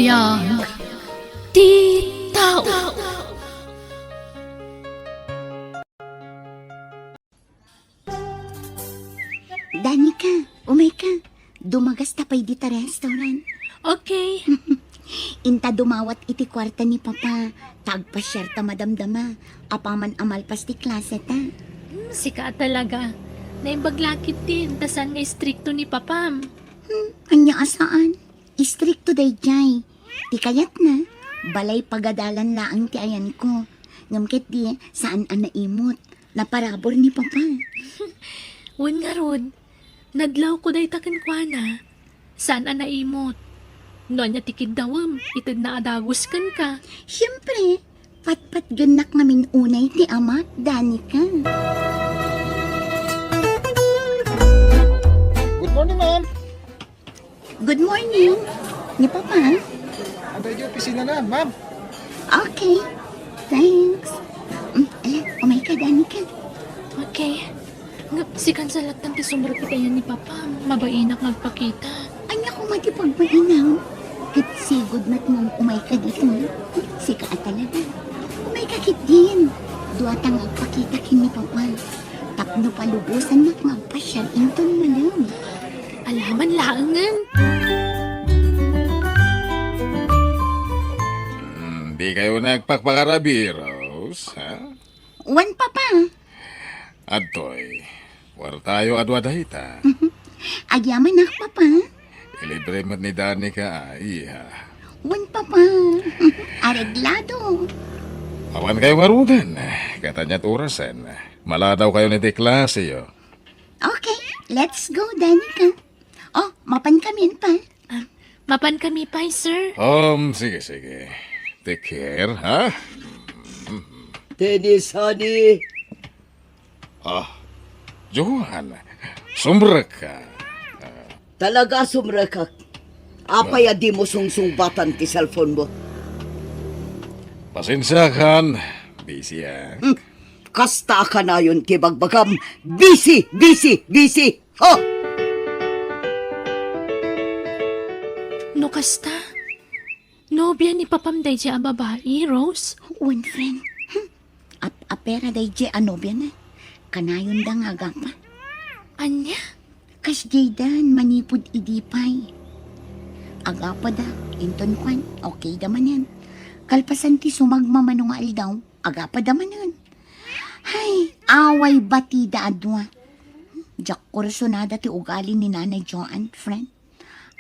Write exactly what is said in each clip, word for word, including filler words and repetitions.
Biag ti tao. Danica, umayka. Dumagasta pay dita restaurant. Okay. Inta dumawat iti kuarta ni Papa. Ta agpasiarta madamdama. Apaman a malpas ti klaseta. Hmm, sika talaga. Naimbag la ketdin, ta saan nga istrikto ni Papam. Hmm, ania a saan? Istrikto daydiay. Ti kayatna, balay pagadalan laeng ti ayanko. Ngem ketdi, saan a naimot. Naparabur ni Papa. Wen ngarud, nadlawko dayta kenkuana. Saan a naimot. No ania ti kiddawem, itedna a dagus kenka. Siempre, patpatgennak ngamin unay ti amak, Danica. Good morning, ma'am. Good morning. Ni Papa? Adda idiay opisina na, ma'am. Okay. Thanks. Mm, ala, umayka, Danica. Okay. Nga, sikan sa lattan ti sumrek iti ayan ni Papa. Mabainak nga agpakita. Ania koma ti pagbainam? Ket sigud met nga umayka ditoy. Sika a talaga. Umayka ketdin. Duata nga agpakita ken ni Papa. Tapno palubosannak nga agpasiar inton malem. Alaman laengen. Hmm, di kayo nagpakpakarabi, Rose, ha? Wen, Papa. Adtoy, kuartayo a dua dayta. Agyamanak, Papa. Ilibre met ni Danica, a, iha. Wen, Papa. Areglado. Awan kayo ngaruden. Ket ania't orasen. Maladaw kayo iti klaseyo. Okay, let's go, Danica. Oh, mapan kami, Pa. Ah, mapan kami pay, sir. Um, sige, sige. Take care, ha? Dennis, honey. Ah, Johan, sumrek ka. Talaga, sumrekak. Apay a di mo sungsungbatan ti cellphone mo? Pasensiakan, busy, ah. Hmm. Kasta a kanayon ti bagbagam, busy, busy, busy. Oh! No kasta, nobia ni Papam daydiay a babai, Rose? Wen, friend. Hmm. Ap-apera daydiay a nobiana. Kanayonda nga agapa. Ania? Kasdiaydan manipud idi pay. Agapada, inton kuan, okayda manen. Kalpasan ti sumagmamano nga aldaw, agapada manen. Hay, away batida a dua. Diak kursunada ti ugali ni Nanay Joan, friend.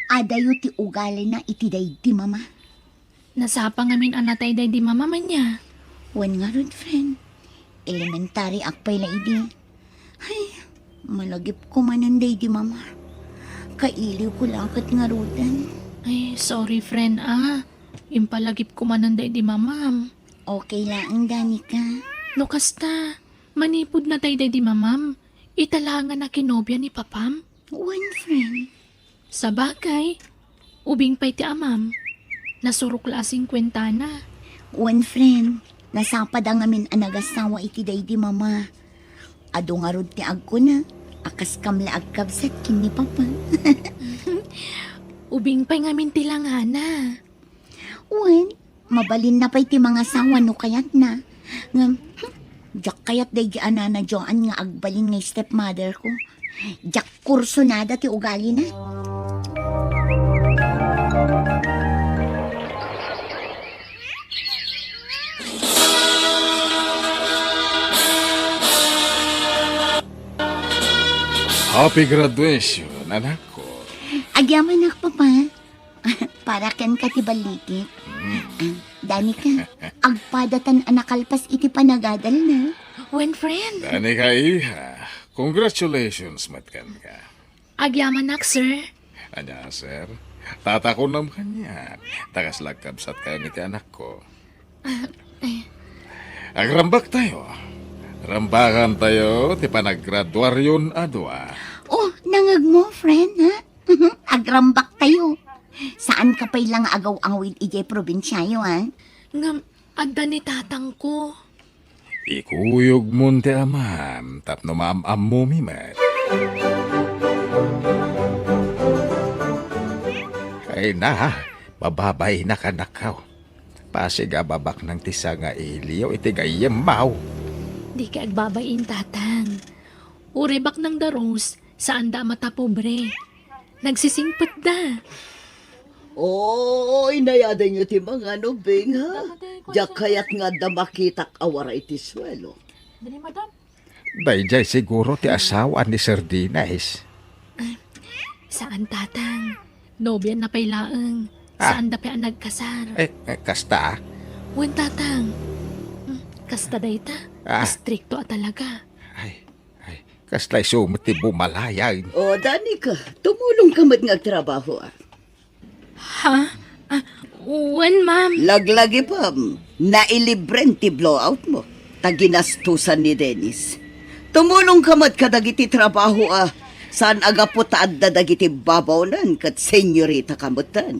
Adayo ti ugalina iti daydi mama. Nasapa ngamin a natay daydi mama, ania? Wen ngarud, friend. Elementary ak pay la idi. Hay, malagipko manen daydi mama. Kailiwko la ket ngaruden. Ay, sorry, friend, ah. Impalagipko manen daydi mamam. Okay laeng, Danica. No kasta, manipud natay daydi mamam, ita laeng a nakinobia ni papam? Wen, friend. Sabagay, ubing pay ti amam. Nasurok la a singkuentana. Wen, friend, nasapada ngamin a nagasawa iti daydi mama. Adu ngarud ti agkuna a kaskam la agkabsat ken ni papa. Ubing pay ngamin ti langana. Wen, mabalinna pay ti mangasawa no kayatna. Ngem, hmm, diak kayat daydi a Nana Joan nga agbalin nga stepmother ko. Diak kursunada ti ugalina. Happy graduation, anakko. Agyamanak, Papa. Para kenka ti ballikek. Mm. Ah, Danica, agpadatan a nakalpas iti panagadalna. Wen, friend. Danica, iha, congratulations met kenka. Agyamanak, sir. Ania, sir? Tatakonam kaniak. Ta kasla agkabsatkayon iti anakko. Ah, eh. Agrambaktayo. Rambakantayo ti panaggraduaryon a dua. Oh, nangegmo, friend, ha? Agrambaktayo. Saanka pay la nga agaw-awid idiay probinsiayo, ha? Ngem, adda ni tatangko. Ikuyogmon ti amam tapno maam-ammomi met. Ay na, Bababain a kanakkaw. Pasig a babaknang ti sangailiw iti gayyemmaw. Dika agbabain, Tatang. Uray baknang da Rose, saanda a matapobre. Nagsisingpetda. Oo, inayadengyo ti mangan, ubing, ha? Diak kayat nga adda makitak a wara iti suelo. Daydiay siguro ti asawa ni Sir Dennis. Saan, Tatang. Nobianna pay laeng. Ah. Saanda pay a nagkasar. Eh, eh, kasta? Wen, Tatang. Hmm, kasta dayta. Ah. Istrikto a talaga. Ay, ay, kasta isu met ti bumalayan. O, Danica, tumulong ka met nga agtrabaho, ah. Ha? Ah, wen, ma'am. Laglagipem, nailibren ti blowout mo. Ta ginastusan ni Dennis. Tumulong ka met kadagiti trabaho a saan a gapu ta adda dagiti babawnen ket senyorita ka metten.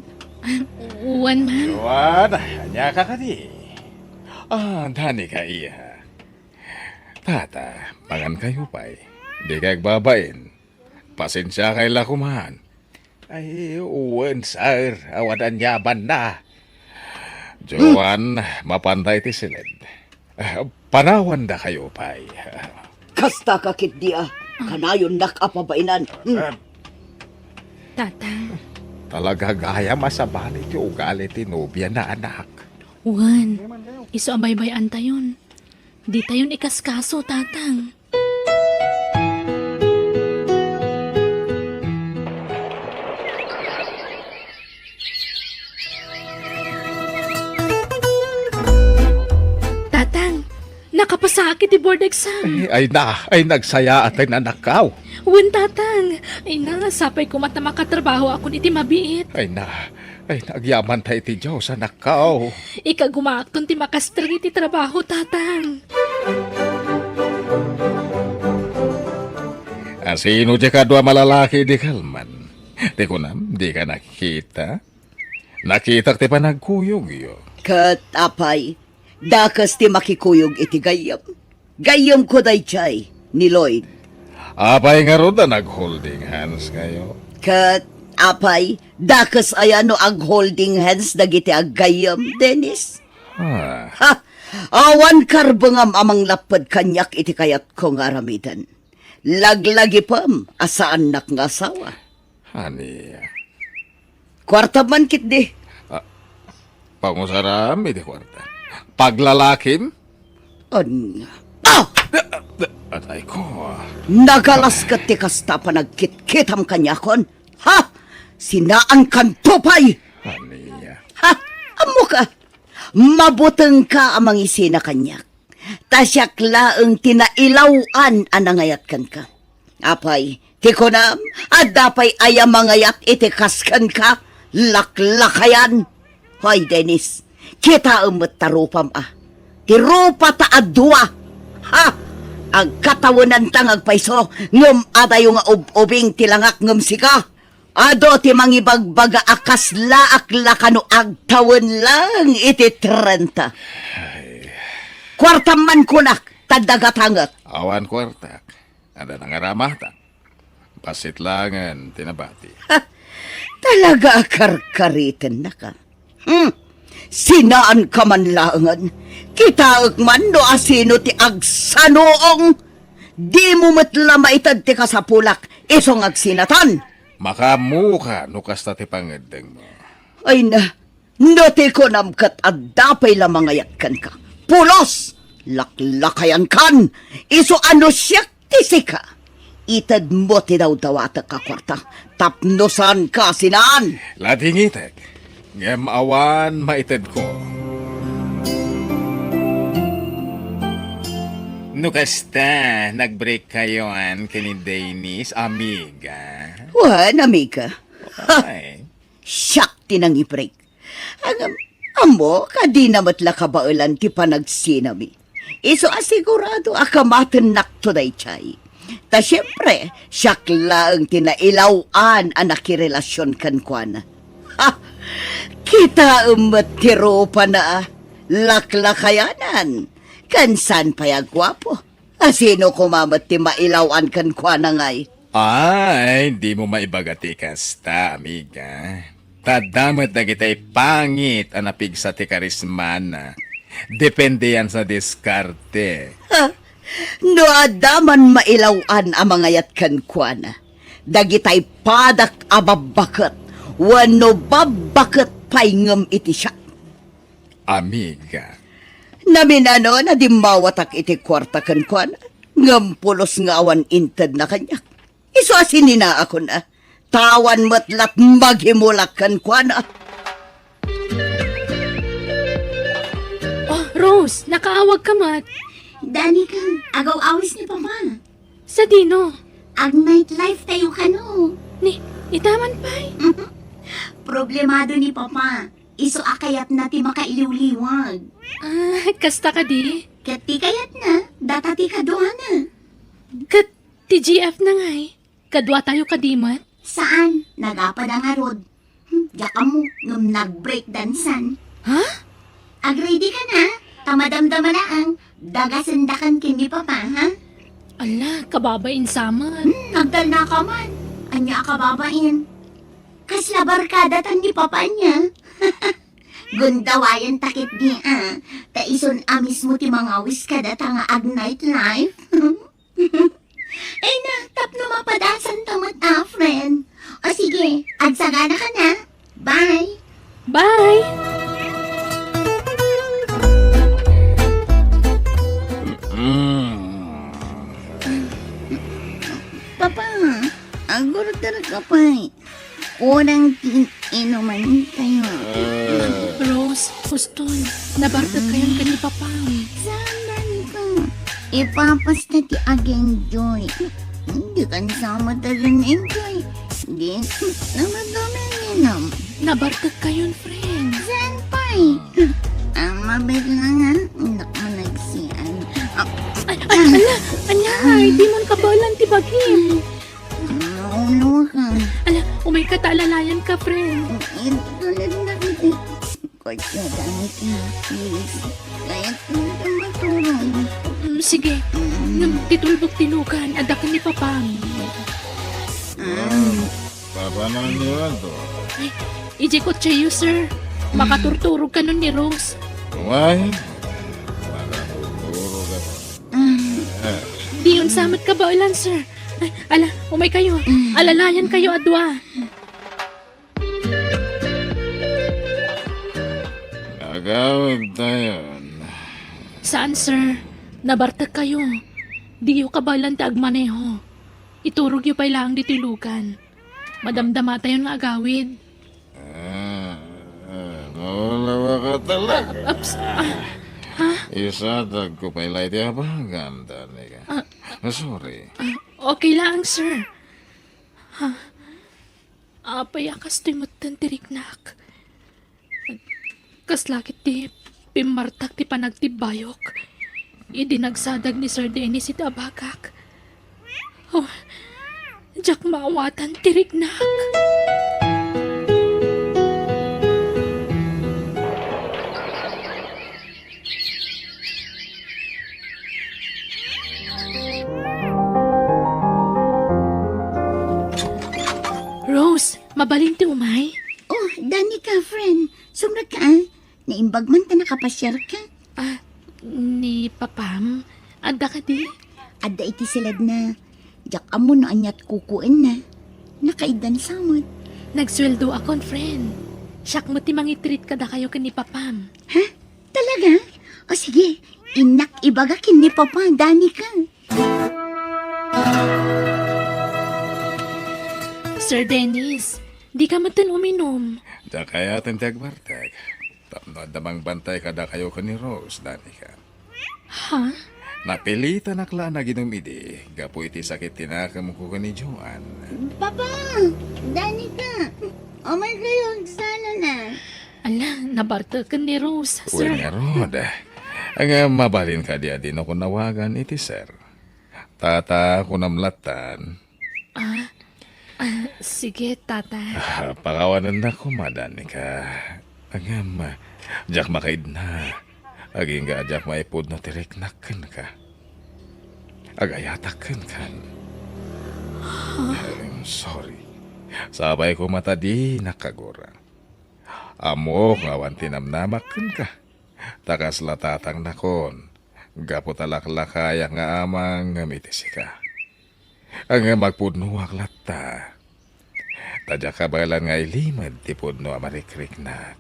Wen, ma'am. Joan, ania ka kadi? Ah, Danica, iha. Tata, mangan kayo pay. Dika agbabain. Pasensiakay la koman. Ay, wen, sir. Awan aniamanna. Joan, mapanda iti siled. Ah, panawandakayo pay. Kasta ka ketdi a. Kanayonnak a pabainan. Hmm. Tatang. Talaga gayam a sabali ti ugali ti nobiana, anak. Wen, isu a baybay-antayon. Ditayon ikaskaso, Tatang. Tatang, nakapasaak iti board exam. Ay, ay na, ay nagsayaat ti nanakkaw. Wen, Tatang. Ay na, sapay koma ta makatrabahoakon iti mabiit. Ay na, ay, agyamanta iti Dios, anakkaw. Ikagumaakton ti makastren iti trabaho, Tatang. Asino ti kadua malalaki idi kalman? Ti kunam, dika nakita? Nakitak ti panagkuyogyo. Ket apay, dakes ti makikuyog iti gayyem? Gayyemko daydiay ni Lloyd. Apay ngarud a nag-holding hands kayo? Ket apay, dakes aya no ag-holding hands dagiti aggayyem, Dennis? Ah. Ha! Awan karbengam a manglapped kaniak iti kayatko nga aramiden. Laglagipem a saannak nga asawa. Ania? Kuartam man ketdi. Ah, pangusaram iti kuarta. Paglalakim? Ania? Ah! Atay ko. Nagalas ket ti kasta panagkitkitam kaniakon. Ha? Sinaankanto pay! Ania? Ha? Ammoka? Mabutengka a mangisina kaniak. Ta siak laeng ti nailaw-an a nangayat kenka. Apay, ti kunam, adda pay aya mangayat iti kas kenka? Laklakayan! Hoy, Dennis, kitaem met ta rupam a. Ti rupata a dua. Ha? Agkatawenanta nga agpayso, ngem adayo nga ub-ubing ti langak ngem sika. Adu ti mangibagbaga a kaslaak la kano agtawen laeng iti trenta. Ay. Kuartam man kunak, ta dagatangek. Awan kuartak. Adda nangaramatak. Bassit laengen ti nabati. Ha, talaga a karkaritennaka. Hmm. Sinaanka man laengen. Kitaek man no asino ti agsanuong. Dimo met la maited ti kasapulak isu nga agsinatan. Makaammoka no kasta ti pangeddengmo. Ay na, no ti kunam ket adda pay la mangayat kenka. Pulos! Laklakayankan! Isu a no siak ti sika. Itedmo ti dawdawatek a kuarta tapno saanka a sinaan. Ladingitek, ngem awan maitedko. No kasta, nag-break kayoan ken ni Dennis, amiga? Wen, amiga. Ay. Siak ti nangi-break. Ngem, ammo, kadina met la kabaelan ti panagsinami. Isu a sigurado a kamatennakto daydiay. Ta siempre, siak laeng ti nailaw-an a nakirelasion kenkuana. Ha! Kitaem met ti rupana a laklakayanan. Ken saan pay a guapo. Asino koma met ti mailaw-an kenkuana ngay? Ay, dimo maibaga ti kasta, amiga. Ta adda met dagitay pangit a napigsa ti karismana. Depende yan sa diskarte. Ha? No adda man mailaw-an a mangayat kenkuana, dagitay padak a babbaket wenno babbaket pay ngem iti siak. Amiga. Naminano a dimmawatak iti kuarta kenkuana, ngem pulos nga awan intedna kaniak. Isu a sininaakon a. Tawan met lat magimulak kenkuana. Oh, Rose, nakaawag ka met. Danika, agaw-awis ni Papa. Sadino? Ag-nightlife tayo kano. Ni, ita man pay? Problemado ni Papa. Isu a kayatna ti makailiwliwag. Ah, kasta kadi? Ket ti kayatna, data ti kaduana. Ket ti G F na ngay? Kadua tayo kadi met? Saan, nagapad a ngarud. Hmm, diak ammo, ngem nag-breakdansan. Ha? Ag-ready ka na, ta madamdama laeng, dagasendakan ken ni Papa, ha? Ala, kababain sa met. Hmm, nagtalna ka man. Ania a kababain? Kasla barkada tan ni Papa ania? Gundawayenta ketdi a, ta isun a mismo ti mangawis kadata nga ag-nightlife. Ay na, tapno mapadasanta met a, friend. O sige, agsagana ka na. Bye. Bye. Mm. Papa, agurder ka pay. Kurang ti inuman tayo. Rose, Huston, nabartek kayon ken ni Papam. Saan man ito? Ipapasta ti ag-enjoy. Dikan sa mata rin enjoy. Di, namadami ninam. Nabartek kayon, friend. Saan pay? Ang mabit lang, ah. Anak mo nagsian. Ah, Ay, ay, ala, ala, di man kabaelan ti bagim. Maulo ka. Ala, umay ka ta alalayan ka, friend. Ito lang na kita. Kaya dami ka, please. Kaya ito lang matulog. Mm, sige. Ngem ti tulbek ti lugan, adda ken ni Papam. Ah. Papananyo ato. Ay, ijay kotseyo, sir. Makaturturog kanon ni Rose. Why? Makaturturog ako. Ah. Diyon sa met kabaelan, sir. Ay, ala, umay kayo. Alalayan kayo a dua. Agawid tayon. Saan, sir? Nabartek kayo. Diyo kabaelan ti agmaneho. Iturogyo pay laeng ditoy lugan. Madamdama tayon nga agawid. Ah, ah, maulawa ka talaga. Ups, ah, ha? Isatagko pay la iti abagan, Danica. Ah. Sorry. Ah, okay lang, sir. Ha? Apay a kastoy metten ti riknak? Kasla ket ti pimmartak ti panagtibbayok idi nagsadag ni Sir Dennis iti abagak. Oh, diak maawatan ti riknak. Rose, mabalin ti umay? Oh, Danica, friend. Sumrek ka, ah. Naimbag man ta nakapasiar ka. Ah, ni Papam? Adda kadi? Adda iti siledna. Diak ammo no aniat kukuenna. Nakaiddan sa met. Nagsueldo akon, friend. Siak met ti mangitreat kadakayo ken ni Papam. Ha? Talaga? O sige, innak ibaga ken ni Papa, Danica. Sir Dennis, di ka metten uminom. Diak ayaten ti agbartek. Tapno adda mangbantay kadakayo ken ni Rose, Danica. Ha? Napilitanak la a naginom idi, gapu iti sakit ti nakemko ken ni Joan. Papa! Danica! Umay kayo, agsana na. Ala, nabarteken ni Rose, sir. Wen ngarud. Nga mabalin kadi a dino ko nawagan iti sir. Tata, kunam lattan. Ah, ah, sige, tata. Ah, pakawanennak koma, Danica. Ngem, diak makaidna. Agingga a diak maipudno ti riknak kenka. Agayatak kenkan. Huh? I'm sorry. Sapay koma ta dinak kagura. Ammok nga awan ti namnamak kenka. Ta kasla tatangnakon, gapu ta laklakayak nga amang ngem iti sika. Ngem agpudnoak latta. Ta diak kabaelan nga ilimed ti pudno a marikriknak.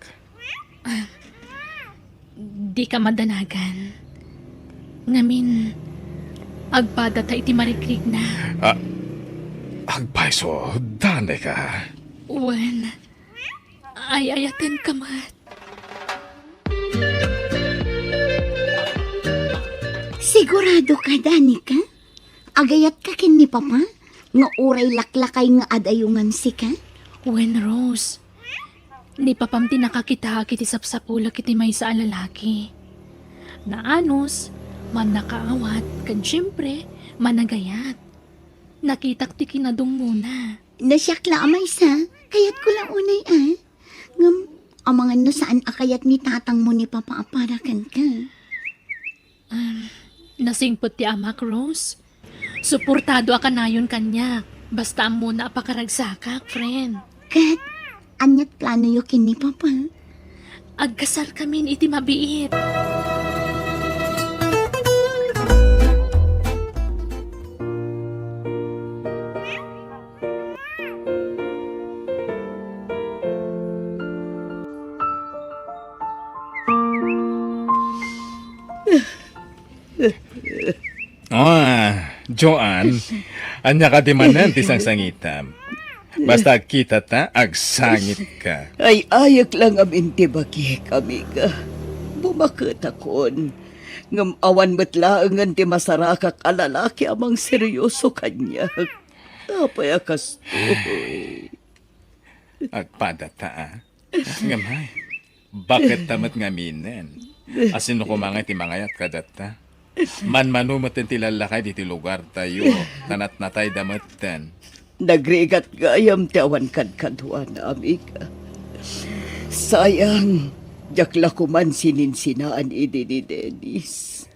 Dika madanagan. Ngamin, agpadata iti marikrikna. Ah, agpayso, Danica. Wen, ay-ayatenka met. Sigurado ka, Danica? Agayatka ken ni Papa nga uray laklakay nga adayongan sika? Wen, Rose, ni Papam ti nakakitaak iti sapsapulek iti maysa a lalaki. Naanus, mannakaawat, ken siempre, managayat. Nakitak ti kinadumona. No siak la a maysa, kayatko la unay a. Ngem, amangan no saan a kayat ni tatangmo ni Papa a para kenka. Um, nasingpet ti amak, Rose. Suportado a kanayon kaniak. Basta ammona a pakaragsakak, friend. Ket, aniat planoyo ken ni Papa? Agkasarkamin iti mabiit. Ah, Joan, ania kadi manen ti sangsangitam? Basta agkitata, agsangitka. Ay-ayek la ngamin ti bagik, amiga. Bumaketakon. Ngem awan met laengen ti masarakak a lalaki a mangseryoso kaniak. Apay a kastoy? Agpadata, a? Ngem ay, baketta met ngaminen? A sino koma nga ti mangayat kadatta? Manmano metten ti lallakay ditoy lugartayo, ta natnatayda metten. Nagrigat gayam ti awan kadkaduana, amiga. Sayang, diak la koman sininsinaan idi ni Dennis.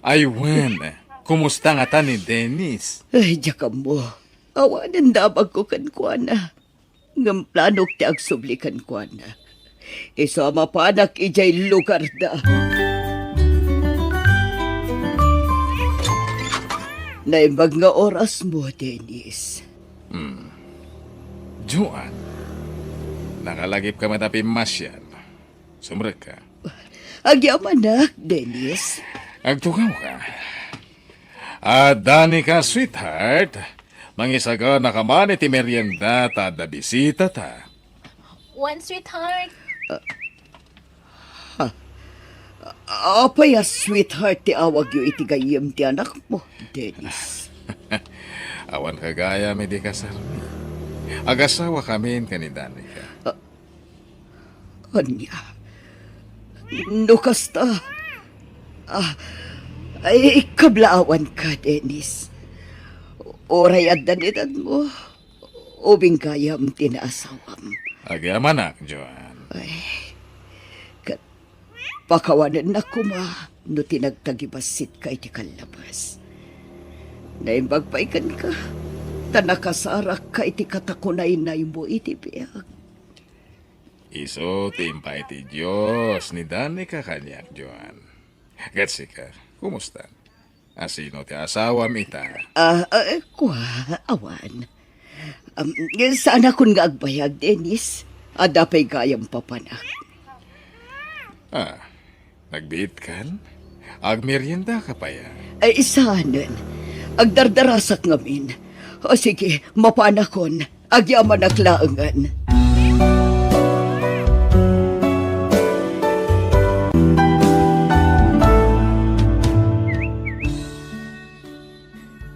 Ay wen, kumusta ngata ni Dennis? Ay, diak ammo. Awanen damagko kenkuana. Ngem planok ti agsubli kenkuana. Isu a mapanak idiay lugarda. Naimbag nga orasmo, Dennis. Hmm. Joan, nakalagipka met a pimmasiar. Sumrekka. Agyamanak, Dennis. Agtugawka. A, Danica, sweetheart, mangisaganaka man iti merienda ta adda bisitata. Wen, sweetheart. Ha? Apay a sweetheart ti awagyo iti gayyem ti anakmo, Dennis? Awanka gayam idi kasarmi. Agasawakamin ken ni Danica. Ah, Ania? No kasta, ah, ay, kablaawanka, Dennis. Uray adda ni edadmo, ubing gayam ti naasawam. Agyamanak, Joan. Ay, ket pakawanennak koma no ti nagtagibasitka iti kallabas. Naimbag pay kenka, ta nakasarakka iti katakunaynaymo iti biag. Isu ti impay ti Dios ni Danica kaniak, Joan. Ket sika, kumusta? Asino ti asawam ita? Ah, ah, kua, awan. Um, saanakon nga agbayag, Dennis. Adda pay gayam papanak. Ah, nagbiitkan? Agmeriendaka pay a? Ay, saanen. Agdardarasak ngamin. O sige, mapanakon. Agyamanak laengen.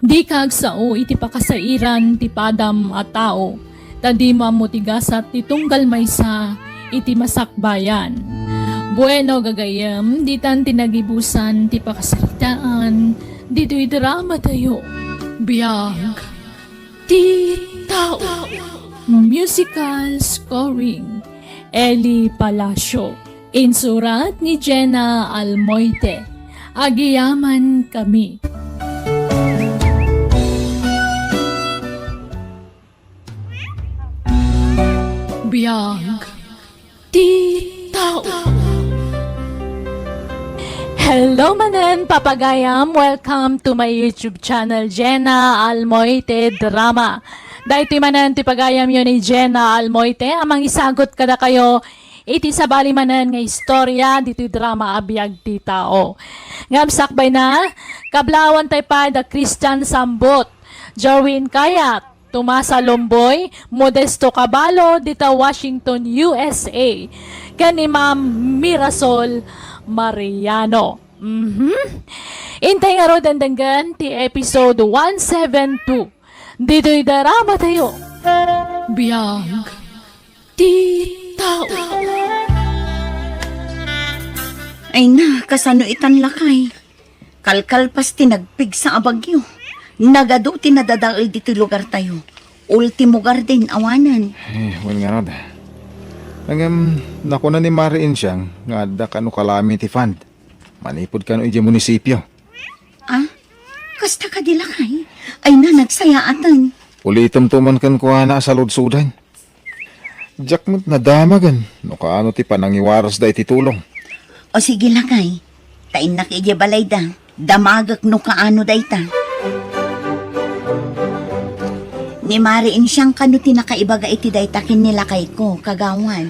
Dika agsao iti pakasairan ti padam a tao, ta dimo ammo ti gasat ti tunggal maysa iti masakbayan. Bueno, gagayyem, ditan ti nagibusan ti pakasaritaan ditoy dramatayo. Biag ti tao. Musical scoring, Eli Palacio. Insurat ni Jenna Almoite. Agyamankami. Biag ti tao. Hello manen, papagayam. Welcome to my YouTube channel, Jenna Almoite Drama. Daytoy manen ti pagayamyo ni Jenna Almoite a mangisagut kadakayo iti sabali manen nga istorya ditoy drama a biag ti tao. Ngem sakbay na, kablaawan tayo pay da Christian Sambot, Jorwin Kayat, Tomasa Lomboy, Modesto Caballo, dita Washington, U S A, ken ni Ma'am Mirasol Mariano. Mhm. Intay ngarud denggen ti episode one seven two. Ditoy drama tayo. Biag ti tao. Ay na, kasano itan lakay? Kalkalpas ti nagpigsa a bagyo. Nagadu ti nadadael ditoy lugartayo. Ultimo garden awanen. Eh, wen ngarud. Ngem, nakuna ni Mari Insiang nga adda kano kalami ti fund manipud kano idiay munisipio. Ah? Kasta kadi lakay? Ay na, nagsayaaten. Ulitemto man kenkuana a saludsodan. Diak met nadamagen no kaano ti panangiwarasda iti tulong. O sige lakay, ta innak idiay balayda, damagek no kaano dayta. Ni Mari Insiang kano ti nakaibaga iti dayta ken ni lakayko, kagawad?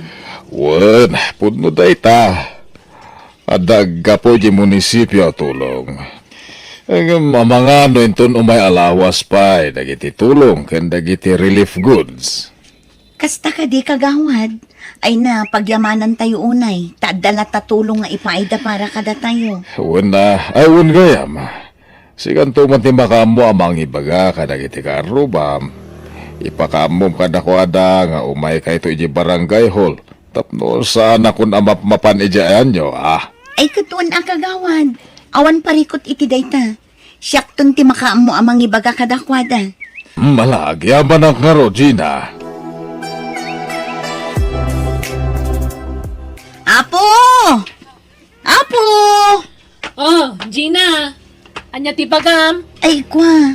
Wen, pudno dayta. Adda aggapu iti munisipio a tulong. Ngem amangan no inton umay a lawas pay dagiti tulong ken dagiti relief goods. Kasta kadi, kagawad? Ay na, pagyamanantayo unay, ta adda latta tulong nga ipaayda para kadatayo. Wen na, ay wen gayam. Sikanto man ti makaammo a mangibaga kadagiti kaarrubam. Ipakaammom kadakuada nga umaykayto idiay barangay hall tapno saanakon a mapmapan idiay ayanyo, a? Ay, ket wen a, kagawad. Awan parikut iti dayta. Siakton ti makaammo a mangibaga kadakuada. Hmm, ala, agyamanak ngarud, Gina. Apo! Apo! Oh, Gina, ania ti bagam? Ay, kwa.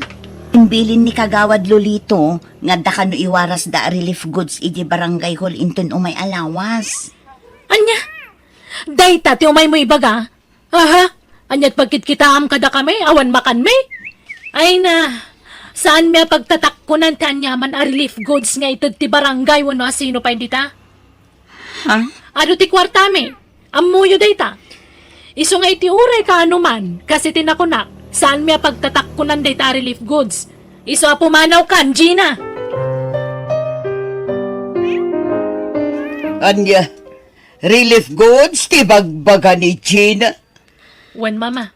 Imbilin ni Kagawad Lolito nga adda kano iwarasda a relief goods idiay barangay hall inton umay a lawas. Ania? Dayta ti umaymo ibaga? Aha? Ania't pagkitkitaam kadakami? Awan makanmi? Ay na, saanmi a pagtatakkonan ti aniaman a relief goods nga ited ti barangay wenno a sino pay dita? Ha? Adu ti kuartami? Ammoyo dayta. Isu nga iti uray kaano man, kas iti nakunak, saanmi a pagtatakkonan dayta a relief goods. Isu a pumanawkan, Gina. Ania, relief goods ti bagbaga ni Gina? Wen, Mama.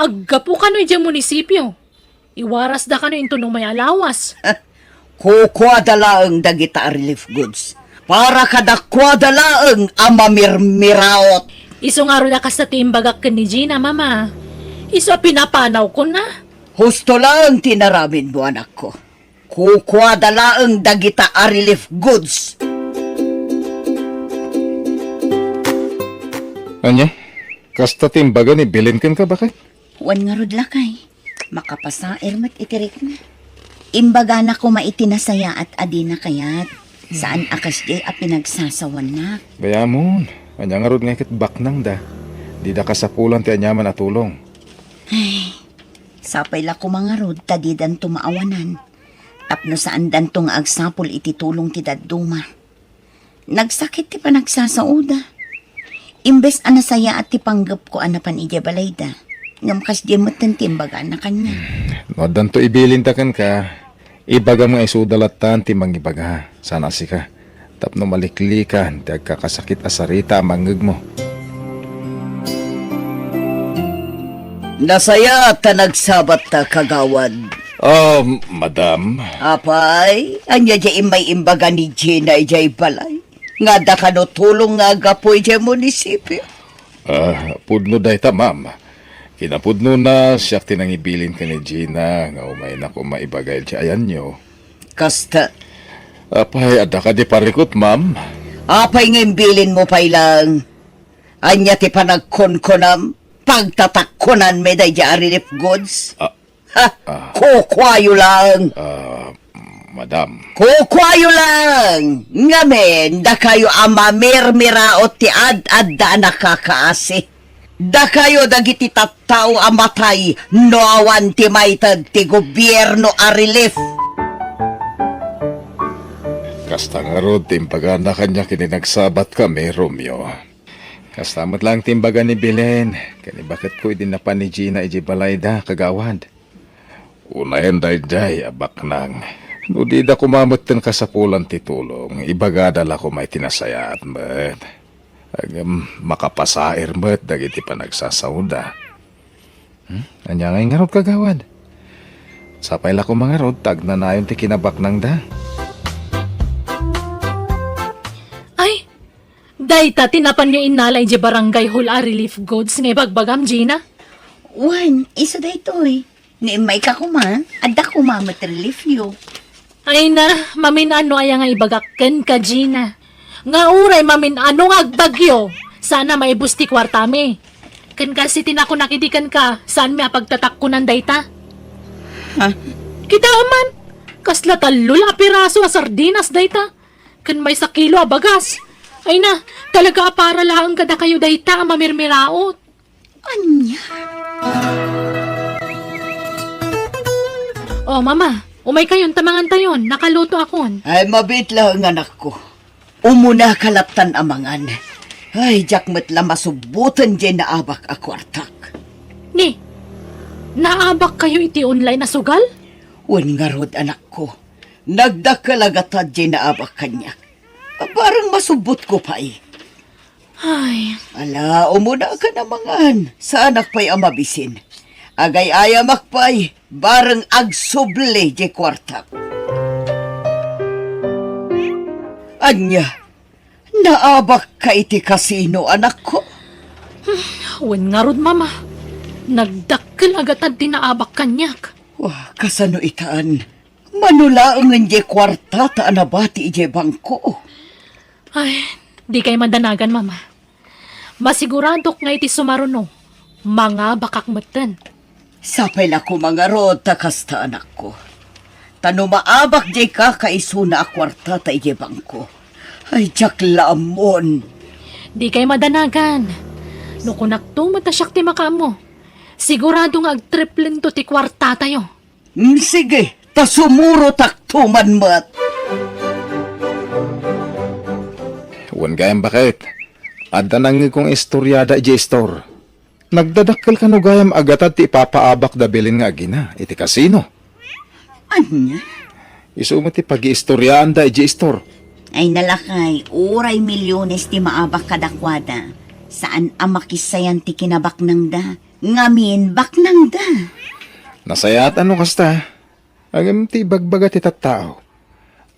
Aggapu kano idiay munisipio. Iwarasda kano inton umay a lawas. Kukuada laeng dagita a relief goods. Para kadakuada laeng a mamirmiraot. Isu ngarud a kasta ti imbagak ken ni Gina, Mama. Isu a pinapanawkon a. Husto laeng ti inaramidmo, anakko. Kukuada laeng dagita a relief goods. Ania? Kasta ti imbaga ni Belen kenka, baket? Wen ngarud, lakay. Makapasair met iti rikna. Imbagana koma iti nasayaat a dina kayat. Saan a kasdiay a pinagsasawannak. Gayamon, ania ngarud nga ket baknangda? Dida kasapulan ti aniaman a tulong. Ay, sapay la koma ngarud ta didanto maawanan. Tapno saandanto nga agsapul iti tulong ti dadduma. Nagsakit ti panagsasaoda. Imbes a nasayaat ti panggepko a napan idiay balayda, ngem kasdiay metten ti imbagana kaniak. No addanto ibilinda kenka, ibagam nga isuda lattan ti mangibaga, saan a sika, tapno maliklikan ti agkakasakit a sarita a mangngegmo. Nasayaat ta nagsabatta, kagawad. Ah, madam. Apay, ania diay immay imbaga ni Gina idiay balay? Nga adda kano tulong nga aggapu idiay munisipio? Ah, pudno dayta, ma'am. Kinapudnona, siak ti nangibilin ken ni Gina nga umaynak koma ibaga idiay ayanyo. Kasta. Apay, adda kadi parikut, ma'am? Apay nga imbilinmo pay laeng? Ania ti panagkunkunam? Pagtatakkunanmi daydiay a relief goods? Ah, Ha? Ah. Kukuayo laeng. Ah, mm. Madam. Kukuayo lang! Ngamin, dakayo a mamirmiraot ti ad-adda a nakakaasi. Dakayo dagiti tattao a matay no awan ti maited ti gobierno a relief. Kasta ngarud ti imbagana kaniak idi nagsabatkami, Romeo. Kasta met laeng ti imbaga ni Belen ken ni baketko idi napan ni Gina idiay balayda, kagawad. Unayen daydiay a baknang. No dida koma metten kasapulan ti tulong, ibagada la koma iti nasayaat met. Ngem makapasair met dagiti panagsasaoda. Hmm? Ania ngay ngarud, kagawad? Sapay la koma ngarud ta agnanayon ti kinabaknangda. Ay, dayta ti napanyo innala idiay barangay hall a relief goods nga ibagbagam, Gina? Wen, isu daytoy. Ni immayka koma, adda koma met reliefyo. Ay na, mamin-ano aya nga ibagak kenka, Gina? Nga uray mamin-ano nga agbagyo, saan a maibus ti kuartami. Ken kas iti nakunak idi kenka, saanmi a pagtatakkonan dayta? Ha? Kita man, kasla tallo la a piraso a sardinas dayta, ken maysa kilo a bagas. Ay na, talaga a para laeng kadakayo dayta a mamirmiraot. Ania? Oh, Mama, umay kayon ta mangan tayon. Nakaluto akon. Ay, mabiit laeng, anakko. Umuna ka lattan a mangan. Ay, diak met la masubboten diay naabak a kuartak. Ni, naabak kayo iti online a sugal? Wen ngarud, anakko. Nagdakkel a gatad diay naabak kaniak. Bareng masubbotko pay. Ay. Ala, umuna ka a mangan. Saanak pay a mabisin. Agay-ayamak pay, bareng agsubli diay kuartak. Ania, naabak ka iti kasino, anakko? Wen ngarud, Mama. Nagdakkel a gatad ti naabak kaniak. Wa, kasano itan? Mano laengen diay kuartata a nabati idiay bangko? Ay, dikay madanagan, Mama. Masiguradok nga iti sumaruno, mangabakak metten. Sapay la koma ngarud ta kasta, anakko. Ta no maabak diay kakaisuna a kuartata idiay bangko, ay, diak la ammon. Dikay madanagan. No kunakto met a siak ti makaammo, sigurado nga agtriplento ti kuartatayo. Mm, sige, ta sumurotakto man met. Wen gayam, baket. Adda nangngegko nga istoriada idiay istor. Nagdadakkel kano gayam a gatad ti ipapaabak da Belen nga agina iti kasino. Ania? Isu met ti pagiistoriaanda idiay istor. Ay, nalakay, uray milyones ti maabak kadakuada. Saan a makissayan ti kinabaknangda. Ngamin, baknangda. Nasayaat a no kasta. Ngem ti ibagbaga ti tattao,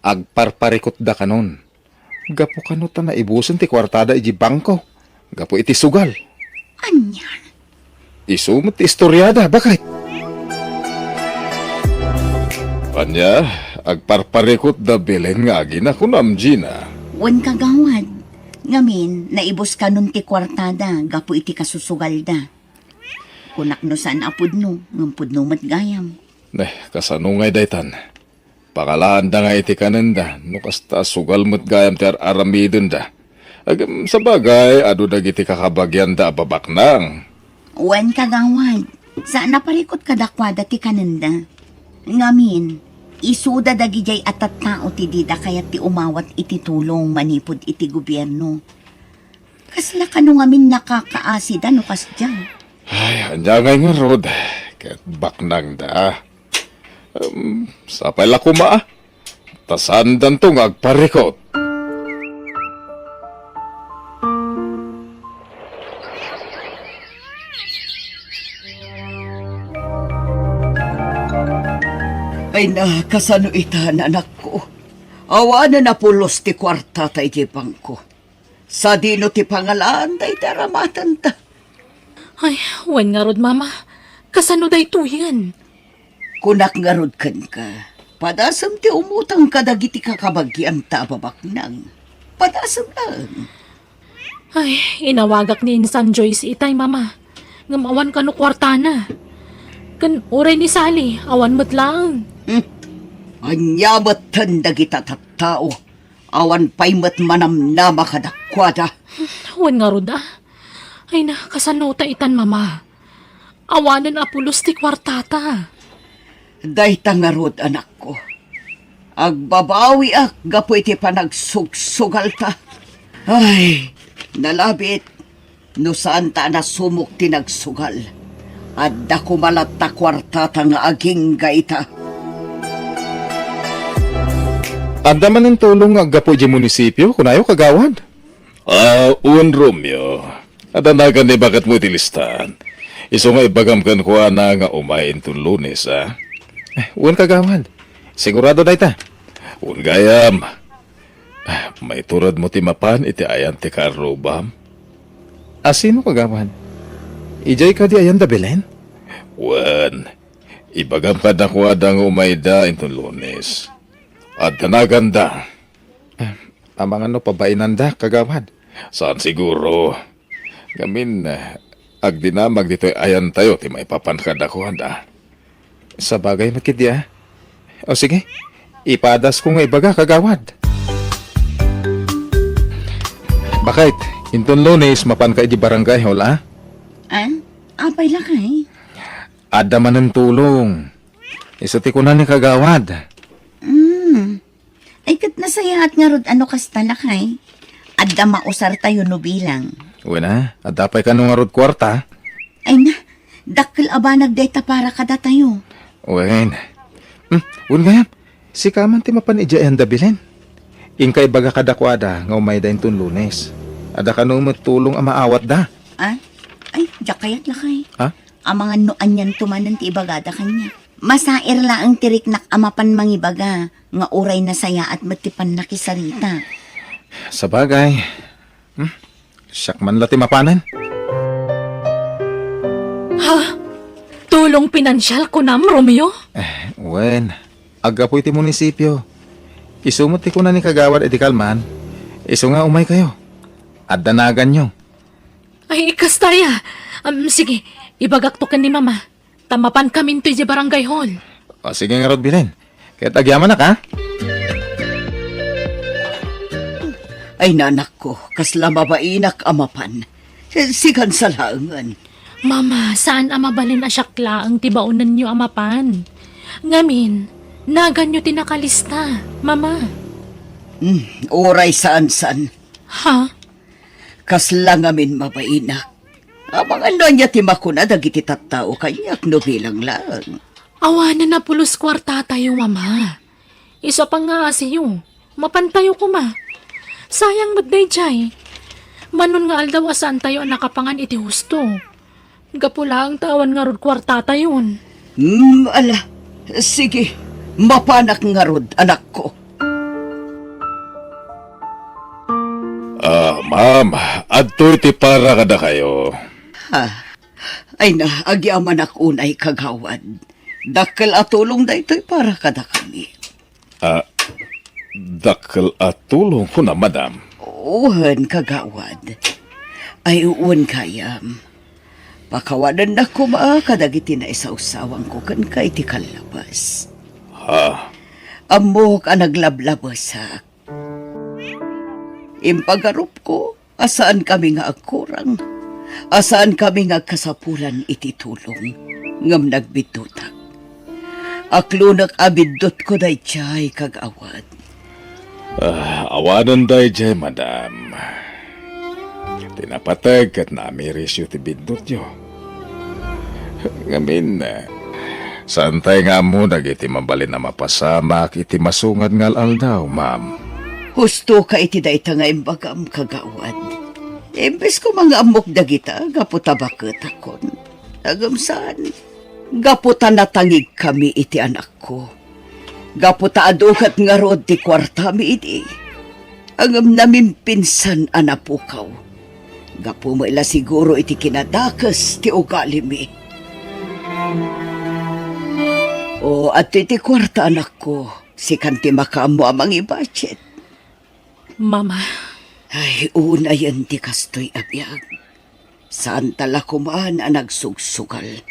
agparparikutda kanon. Gapu kano ta naibusen ti kuartada idiay bangko gapu iti sugal. Ania? Isu met ti istoriada, baket. Ania, agparparikutda Belen nga agina, kunam, Gina? Wen, kagawad. Ngamin, naibus kanon ti kuartada gapu iti kasusugalda. Kunak no saan a pudno, ngem pudno met gayam. Ne, kasano ngay daytan? Pangalaanda nga iti kanenda, no kasta, sugal met gayam ti ar-aramidenda. Agem, sabagay, adu dagiti kakabagianda a babaknang. Wen, kagawad, saan a parikut kadakuada ti kanenda. Ngamin, isuda dagidiay a tattao ti dida kayat ti umawat iti tulong manipud iti gobierno. Kasla kano ngamin nakakaasida no kasdiay? Ay, ania ngay ngarud, ket baknangda. Em, sapay la koma, ta saandanto nga agparikut. Ay na, kasano itan, anakko? Awanen a pulos ti kuartata idiay bangko. Sadino ti pangalaan dayta a ramatenta? Ay, wen ngarud, Mama. Kasano daytoyen? Kunak ngarud kenka, padasem ti umutang kadagiti kakabagianta a babaknang. Padasem laeng. Ay, inawagak ni Insan Joyce itay, Mama. Ngem awan kano kuartana. Ken uray ni Sally, awan met laeng. Hmm. Ania metten dagita tattao? Awan pay met manamnama kadakuada. Wen ngarud a. Ay na, kasano ta itan, Mama? Awanen a pulos ti kuartata. Dayta ngarud, anakko. Agbabawiak gapu iti panagsugsugalta. Ay, nalabit. No saanta a nasumok ti nagsugal, adda koma latta kuartata nga agingga ita. Adda manen tulong nga aggapu idiay munisipio, kunayo, kagawad? Ah, wen, Romeo. Adda nagan ni baketmo iti listaan. Isu nga ibagam kenkuana nga umay inton Lunes, a? Eh, wen, kagawad. Sigurado dayta. Wen gayam. Ah, maituredmo ti mapan iti ayan ti kaarrubam? A sino, kagawad? Idiay kadi ayan da Belen? Wen, ibagam kadakuada nga umayda inton Lunes. Adda naganda. Ah, amangan no pabainanda, kagawad? Saan siguro. Ngamin, ah, agdinamag ditoy ayantayo ti maipapan kadakuada. Sabagay met ketdi, a. O sige, ipadasko nga ibaga, kagawad. Bakit? Inton Lunes, mapanka idiay barangay hall, a? Ah? Apay, lakay? Adda manen tulong. Isu ti kuna ni kagawad. Mm. Ay, ket nasayaat ngarud a no kasta, lakay. Adda mausartayo no bilang. Wen a, adda pay kano ngarud kuarta? Ay na, dakkel a banag dayta para kadatayo. Wen. Hmm, wen gayam, sika man ti mapan idiay ayan da Belen. Inka ibaga kadakuada nga umayda inton Lunes. Adda kano met tulong a maawatda. Ah? Ay, diak kayat, lakay. Ha? Amangan no anianto manen ti ibagada kaniak. Masair laeng ti riknak a mapan mangibaga nga uray nasayaat met ti pannakisarita. Sabagay. Hmm? Siak man la ti mapanen. Ha? Tulong pinansial, kunam, Romeo? Eh, wen. Aggapu iti munisipio. Isu met ti kuna ni kagawad idi kalman. Isu nga umaykayo. Adda naganyo. Ay, kasta aya. Um, sige, ibagakto ken ni Mama. Ta mapankaminto idiay barangay hall. O, sige ngarud, Belen. Ket agyamanak, a? Ay, nanakko, kasla mabainak a mapan. Sikan sa laengen. Mama, saan a mabalin a siak laeng ti baonenyo a mapan. Ngamin, naganyo ti nakalista, Mama. Hmm, uray saan-saan. Ha? Kasla ngamin mabainak. Amangan no ania ti makuna dagiti tattao kaniak no bilang laeng. Awanen a pulos kuartatayo, Mama. Isu a pangngaasiyo, mapantayo koma. Sayang met daydiay. Manon nga aldaw a saantayo a nakapangan iti husto. Gapu laeng ta awan ngarud kuartatayon. Hmm, ala. Sige, mapanak ngarud, anakko. Ah, ma'am, adtoy ti para kadakayo. Ah, ay na, agyamanak unay, kagawad. Dakkel a tulong daytoy para kadakami. Ah, dakkel a tulong kuna, madam? Wen, kagawad. Ay, wen gayam. Pakawanennak koma kadagiti naisawsawangko kenka iti kallabes. Ha? Ammok a naglablabesak. Impagarupko a saankami nga agkurang, a saankami nga agkasapulan iti tulong, ngem nagbiddutak. Aklonek a biddutko daydiay, kagawad. Ah, awanen daydiay, madam. Ti napateg ket naamirisyo ti biddutyo. Ngamin, saantay nga ammo dagiti mabalin a mapasamak iti masungad nga al-aldaw, ma'am. Hustoka iti dayta nga imbagam, kagawad. Imbes koma nga ammok dagita gapu ta baketakon. Ngem saan, gapu ta natangigkami iti anakko. Gapu ta adu ket ngarud ti kuartami idi. Ngem namimpinsan a napukaw. Gapu met la siguro iti kinadakes ti ugalimi. O, adtoy ti kuarta, anakko. Sikan ti makaammo a mangibudget. Mama. Ay, unayen ti kastoy a biag. Saanta la koman a nagsugsugal.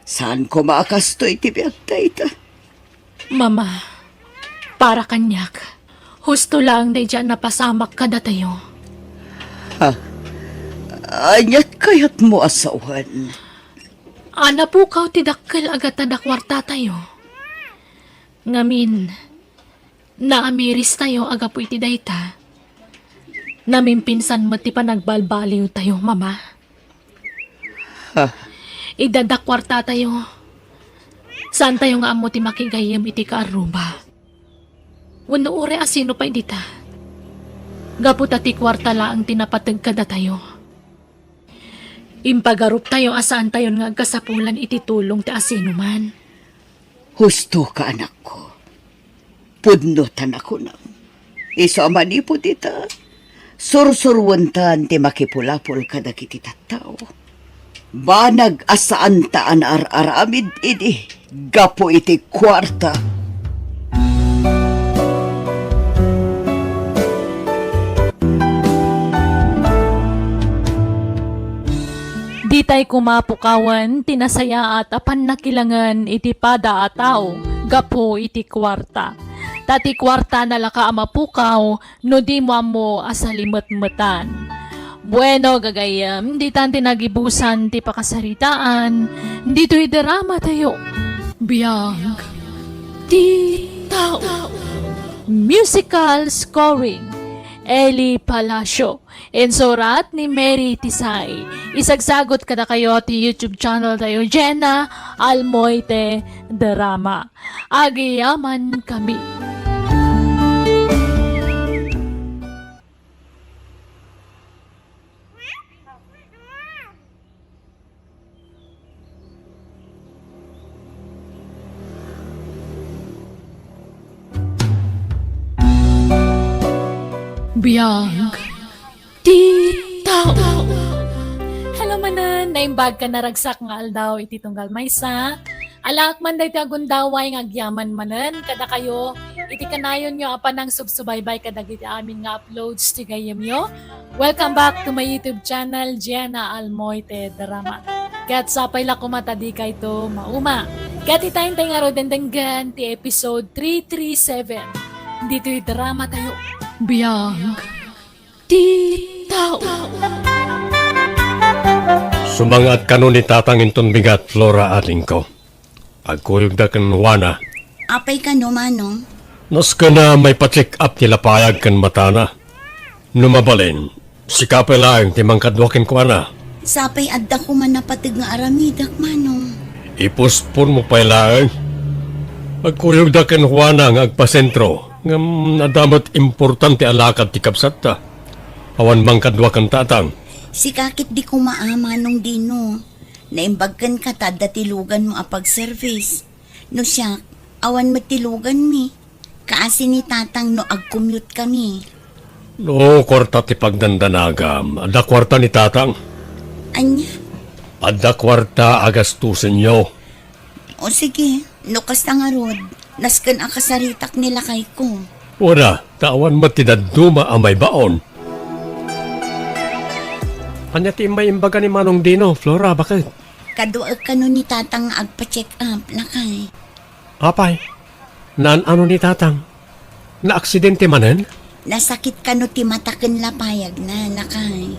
Saan koma a kastoy ti biag dayta. Mama, Para kaniak, husto laeng daydi a napasamak kadatayo. Ha? Aniat kayatmo a sawen? A napukaw ti dakkel a gatta da kuartatayo. Ngamin, naamiristayo a gapu iti dayta. Namimpinsan met ti panagbalbaliwtayo, Mama. Ha? Idda da kuartatayo. Saantayo nga ammo ti makigayyem iti kaarruba. Wenno uray a sino pay dita. Gapu ta ti kuarta laeng ti napateg kadatayo. Impagaruptayo a saantayon nga agkasapulan iti tulong ti asinoman. Husto ka, anakko. Pudno ta nakunam. Isu a manipud ita, sursuruentan ti makipulapol kadagiti tattao. Banag a saanta a naar-aramid idi gapu iti kuarta. Ditay koma pukawen ti nasayaat a pannakilangen iti pada a tao gapu iti kuarta. Ta ti kuarta nalaka a mapukaw no dimo ammo a salimetmetan. Bueno, gagayyem, ditan ti nagibusan ti pakasaritaan ditoy drama tayo. Biag ti tao. Musical scoring, Eli Palacio. Insurat ni Mary Tisay. Isagsagut kadakayo ti YouTube channel tayo, Jenna Almoite Drama. Agyamankami. Biag ti tao. Hello manen, naimbag ken naragsak nga aldaw iti tunggal maysa. Alaak man daytoy a gundaway nga agyaman manen kadakayo iti kanayonyo a panangsubsubaybay kadagiti amin nga uploads ti gayyemyo. Welcome back to my YouTube channel, Jenna Almoite Drama. Ket sapay la koma ta dikayto mauma. Ket ita intay ngaruden denggen ti episode three three seven. Ditoy drama tayo. Biag ti tao. Sumangaat kano ni Tatang inton bigat, Flora, adingko. Agkuyogda ken Juana. Apay kano, Manong? Nasken a maipa-check up ti lapayag ken matana. No mabalin, sika pay laeng ti mangkadua kenkuana. Sapay adda koma napateg nga aramidek, Manong. Ipospon mo pay laeng. Agkuyogda ken Juana nga agpasentro, ngem adda met importante a lakad ti kabsatta. Awan mangkadua ken Tatang. Sika ket di koma a, Manong Dino. Naimbag kenka ta adda ti luganmo a pag-service. No siak, awan met ti luganmi. Kaasi ni Tatang no ag-commute kami. No, kuarta ti pagdandanagam. Adda kuarta ni Tatang. Ania? Adda kuarta a gastusenyo. O sige, no kasta ngarud, nasken a kasaritak ni lakayko. Wen a, ta awan met ti dadduma a maibaon. Ania ti immay imbaga ni Manong Dino, Flora, baket? Kaduaek kano ni Tatang nga agpa-check up, lakay. Apay, naan-ano ni Tatang? Naaksidente manen? Nasakit kano ti mata ken lapayagna, lakay.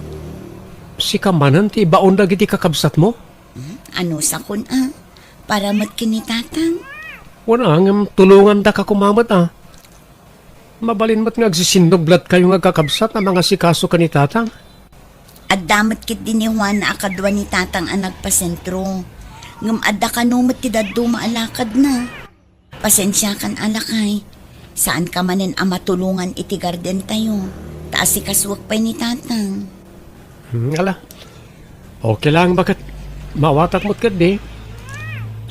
Sika manen ti ibaon dagiti kakabsatmo? Hmm? Ano sakon a? Para met ken ni Tatang? Wen a, ngem tulongandaka koma met a. Mabalin met nga agsisinnublad kayo nga agkakabsat a mangasikaso ken ni Tatang. Adda met ketdi ni Juana a kadua ni Tatang a nagpasentro. Ngem adda kano met ti dadduma a lakadna. Pasensiakan a lakay. Saanka manen a matulongan iti gardentayo. Ta asikasuek pay ni Tatang. Hmm, ala. Okay lang, baket? Maawatak met ketdi.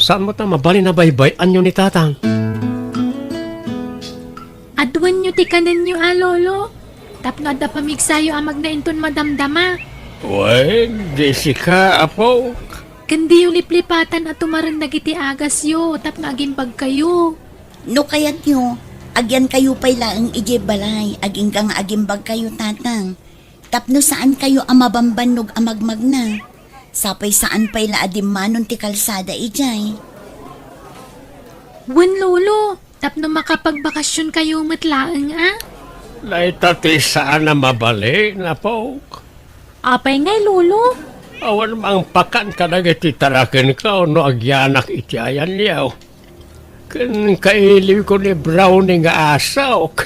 Saan met a mabalin a baybay-anyo ni Tatang? Aduanyo ti kanenyo a, Lolo. Tapno adda pamigsayo a magna inton madamdama. Wen, di sika, apo. Ken diyo liplipatan a tumaren dagiti agasyo tapno agimbagkayo. No kayatyo, agyankayo pay laeng idiay balay, agingga nga agimbagkayo, Tatang. Tapno saankayo a mabambannog a magmagna. Sapay saan pay la a dimmanon ti kalsada idiay. Wen, Lolo, Tapno makapagbakasionkayo met laeng, a? Dayta ti saan a mabalin, apok. Apay ngay, Lolo? Awan mangpakan kadagiti tarakenko no agyanak iti ayanyo. Ken kailiwko ni Brownie nga asok.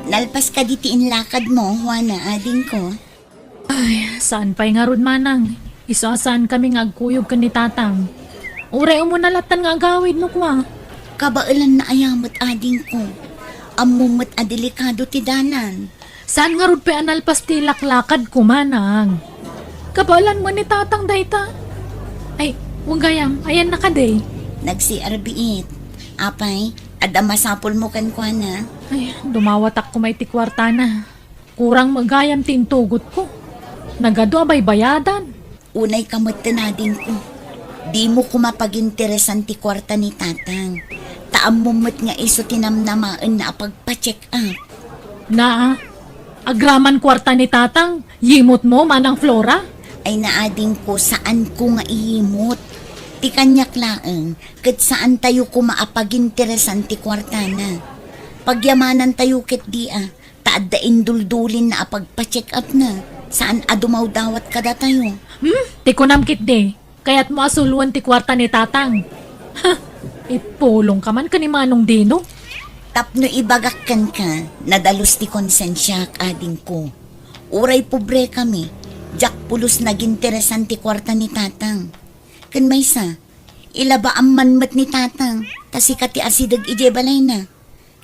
Nalpas kadi ti inlakadmo, Juana, adingko? Ay, saan pay ngarud, manang. Isu a saankami nga agkuyog ken ni tatang. Uray umuna lattan nga agawid no kua. Kabaelanna aya met, adingko. Ammom met a delikado ti dalan. Saan ngarud pay a nalpas ti laklakadko, manang. Kabaelan met ni tatang dayta. Ay, wen gayam, ayanna kadi? Nag-C R biit. Apay, adda masapulmo kenkuana? Ay, dumawatak koma iti kuartana. Kurang met gayam ti intugotko. Nagadu a baybayadan. Unay ka met ti nadingko. Dimo koma paginteresan ti kuarta ni tatang. Ta ammom met nga isu ti namnamaenna a pagpa-check up. Naa, agraman kuarta ni tatang, yimotmo, manang Flora? Ay, naadingko, saanko nga iyimot. Ti kaniak laeng, ket saantayo koma a paginteresan ti kuartana. Pagyamanantayo ketdi a, ta adda induldulinna a pagpa-check up na, saan a dumawdawat kadatayo. Hmm? Ti kunam ketdi, kayatmo a suloen ti kuarta ni tatang. Ha! Ipulongka man ken ni Manong Dino. Tapno ibagak kenka, nadalus ti konsensiak, adingko. Uray pobrekami, diak pulos naginteresan ti kuarta ni tatang. Ken maysa, ilabaam man met ni tatang, ta sika ti asideg idiay balayna.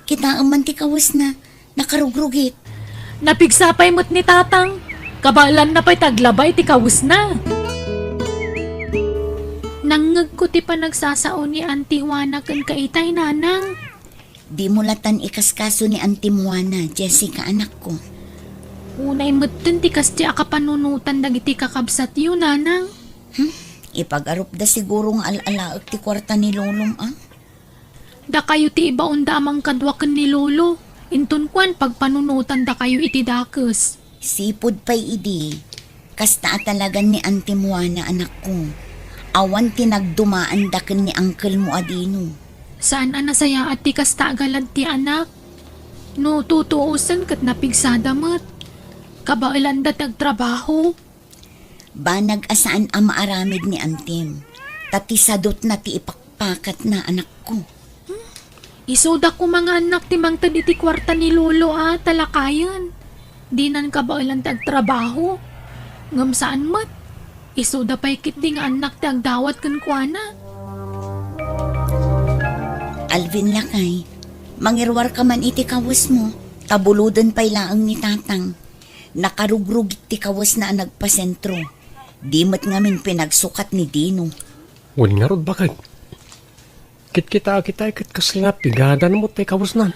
Kitaem man ti kawesna, nakarugrugit. Napigsa pay met ni tatang, kabaelanna pay ti aglabay ti kawesna. Nangngegko ti panagsasao ni Auntie Juana kenka itay, nanang. Dimo latan ikaskaso ni Auntie Juana, Jessica, anakko. Unay metten ti kasdi a kapanunotan dagiti kakabsatyo, nanang. Hmm? Ipagarupda siguro nga al-alaek ti kuarta ni lolom, a? Dakayo ti ibaonda a mangkadua ken ni lolo. Inton kuan, pagpanunotandakayo iti dakes. Sipud pay idi, kasta a talagan ni Auntie Juana, anakko. Awan ti nagdumaanda ken ni angkelmo a Dino. Saan a nasayaat ti kasta a galad ti anak. No tutuosen ket napigsada met. Kabaelanda ti agtrabaho. Banag a saan a maaramid ni Antim, ta ti sadutna ti ipakpakatna, anakko. Hmm? Isuda koma nga annak ti mangted iti kuarta ni Lolo a talakayen. Dinan kabaelan ti agtrabaho. Ngem saan met. Isuda pay ketdi nga annak ti agdawat kenkuana. Alvin, lakay, mangiruarka man iti kawesmo, ta buloden pay laeng ni Tatang. Nakarugrugit ti kawesna a nagpasentro. Di met ngamin pinagsukat ni Dino. Wen ngarud, baket. Kitkitaak itay ket kasla pigadan met ti kawesnan.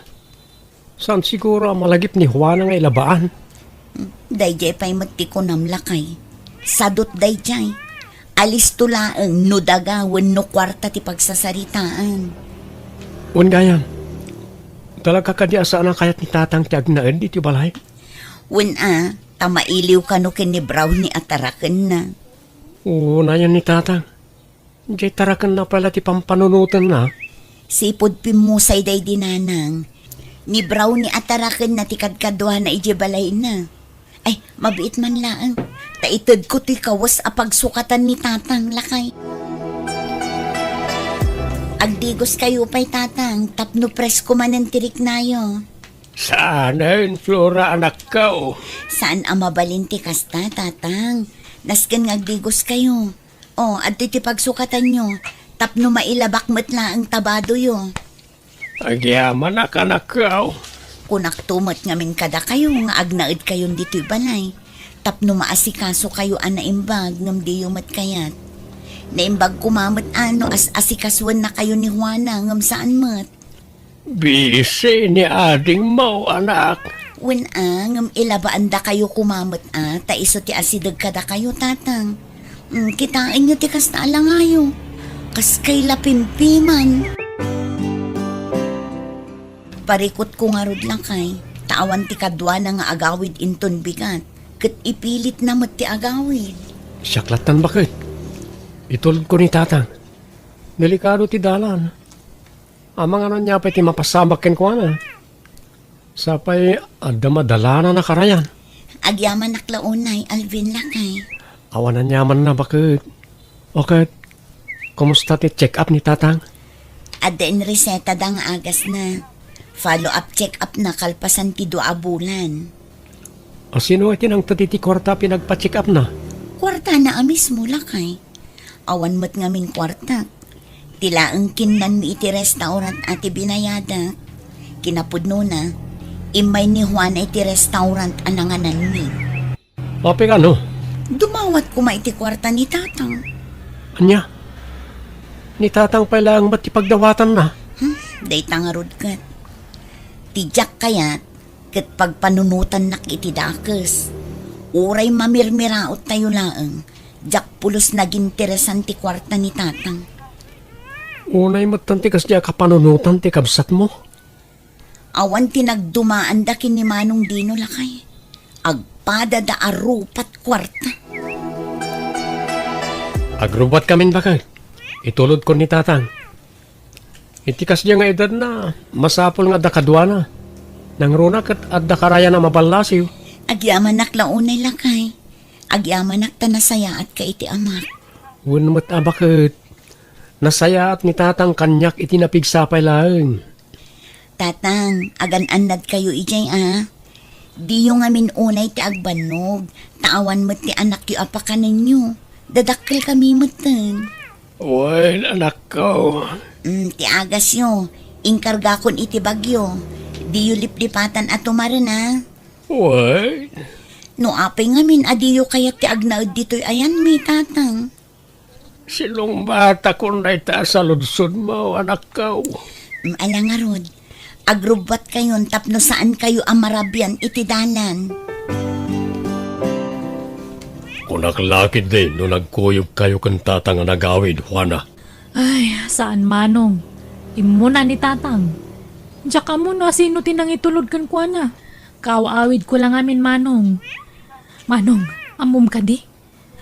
Saan siguro a malagip ni Juana nga ilabaan? Daydiay pay met ti kunam, lakay. Sadut daydiay. Alisto laeng no daga wenno kuarta ti pagsasaritaan. Wen gayam, talaga kadi a saan a kayat ni Tatang ti agnaed iti balay? Wen a, ta mailiw kano ken ni Brownie a tarakenna. Unayen ni Tatang. Diay tarakenna pay la ti pampanunotenna. Sipud pimmusay daydi, nanang. Ni Brownie a tarakenna ti kadkaduana idiay balayna. Ay, mabiit man laeng. Ta itedko ti kawes a pagsukatan ni Tatang, lakay. Agdigoskayo pay, Tatang, tapno presko manen ti riknayo. Saanen, Flora, anakko. Saan a mabalin ti kasta, Tatang. Nasken nga agdigoskayo. O, adtoy ti pagsukatanyo, tapno mailabak met laeng ta badoyo. Agyamanak, anakko. Kunakto met ngamin kadakayo nga agnaedkayon ditoy balay, tapno maasikasokayo a naimbag ngem diyo met kayat. Naimbag koma met a no as-asikasuennakayo ni Juana ngem saan met. Busy ni adingmo, anak. Wen a, ngem ilabaandakayo koma met a, ta isu ti asideg kadakayo, Tatang. Mm, kitaenyo ti kasta a langayo. Kas kay la pimpiman. Parikutko ngarud, lakay, ta awan ti kaduana nga agawid inton bigat, ket ipilitna met ti agawid. Siak lattan, baket. Itulodko ni Tatang. Delikado ti dalan. Amangan ania pay ti mapasamak kenkuana. Sapay adda madalanan a karayan. Agyamanak la unay, Alvin, lakay. Awan aniamanna baket. O ket, kumusta ti check-up ni Tatang? Adda inresetada nga agasna. Follow-up check-up na kalpasan ti dua a bulan. A, sino ti nangted iti kuarta a pinagpa-check-up na? Kuartana a mismo, lakay. Awan met ngamin kuartak. Ti laeng kinnanmi iti restaurant a ti binayadak. Kinapudnona, immay ni Juana iti restaurant a nangananmi. Apay kano? Dumawat koma iti kuarta ni Tatang. Ania? Ni Tatang pay laeng met ti pagdawatanna? Hmm, dayta ngarud ket. Ti diak kayat, ket pagpanunotannak iti dakes. Uray mamirmiraottayo laeng, diak pulos naginteresan ti kuarta ni Tatang. Unay metten ti kasdi a kapanunotan ti kabsatmo? Awan ti nagdumaanda ken ni Manong Dino, lakay. Agpadada a rupat kuarta. Agrubbuatkamin baket. Itulodkon ni Tatang. Iti kasdiay nga edadna, masapul nga adda kaduana. Nangruna ket adda karayan a maballasiw. Agyamanak la unay, lakay. Agyamanak ta nasayaatka iti amak. Wen met a baket. Nasayaat ni Tatang kaniak iti napigsa pay laeng. Tatang, agan-annadkayo idiay a. Diyo ngamin unay ti agbannog, ta awan met ti anakyo a pakanenyo. Dadakkelkami metten. Wen, anakko. Mm, ti agasyo, inkargakon iti bagyo. Diyo liplipatan a tumaren a. Wen. No apay ngamin a diyo kayat ti agnaed ditoy ayanmi, Tatang. Sinungbatakon dayta a saludsodmo, anakko. Mm, ala ngarud, agrubbuatkayon tapno saankayo a marabian iti dalan. Kunak la ketdi no nagkuyogkayo ken Tatang a nagawid, Juana. Ay, saan, Manong. Immuna ni Tatang. Diak ammo no asino ti nangitulod kenkuana. Kaaw-awidko la ngamin, Manong. Manong, ammom kadi?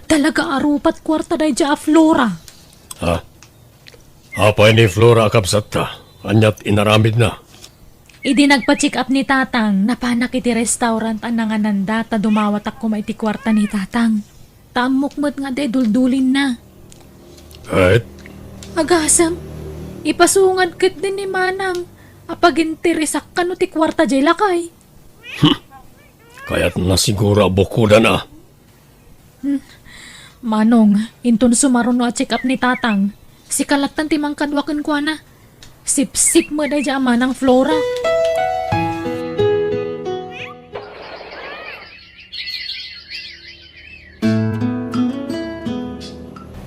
Talaga a rupat kuarta daydiay a Flora. Ha? Apay ni Flora a kabsatta? Aniat inaramidna? Idi nagpa-check up ni Tatang, napanak iti restaurant a nangananda ta dumawatak koma iti kuarta ni Tatang. Ta ammok met nga adda iduldulinna. Et? Agasem, ipasungad ketdi ni Manang a paginteresak kano ti kuarta diay lakay. Hmm. Kayatna siguro a bukodan a. Hmm. Manong, inton sumaruno a check-up ni Tatang, sika lattan ti mangkadua kenkuana. Sipsip met daydiay a Manang Flora.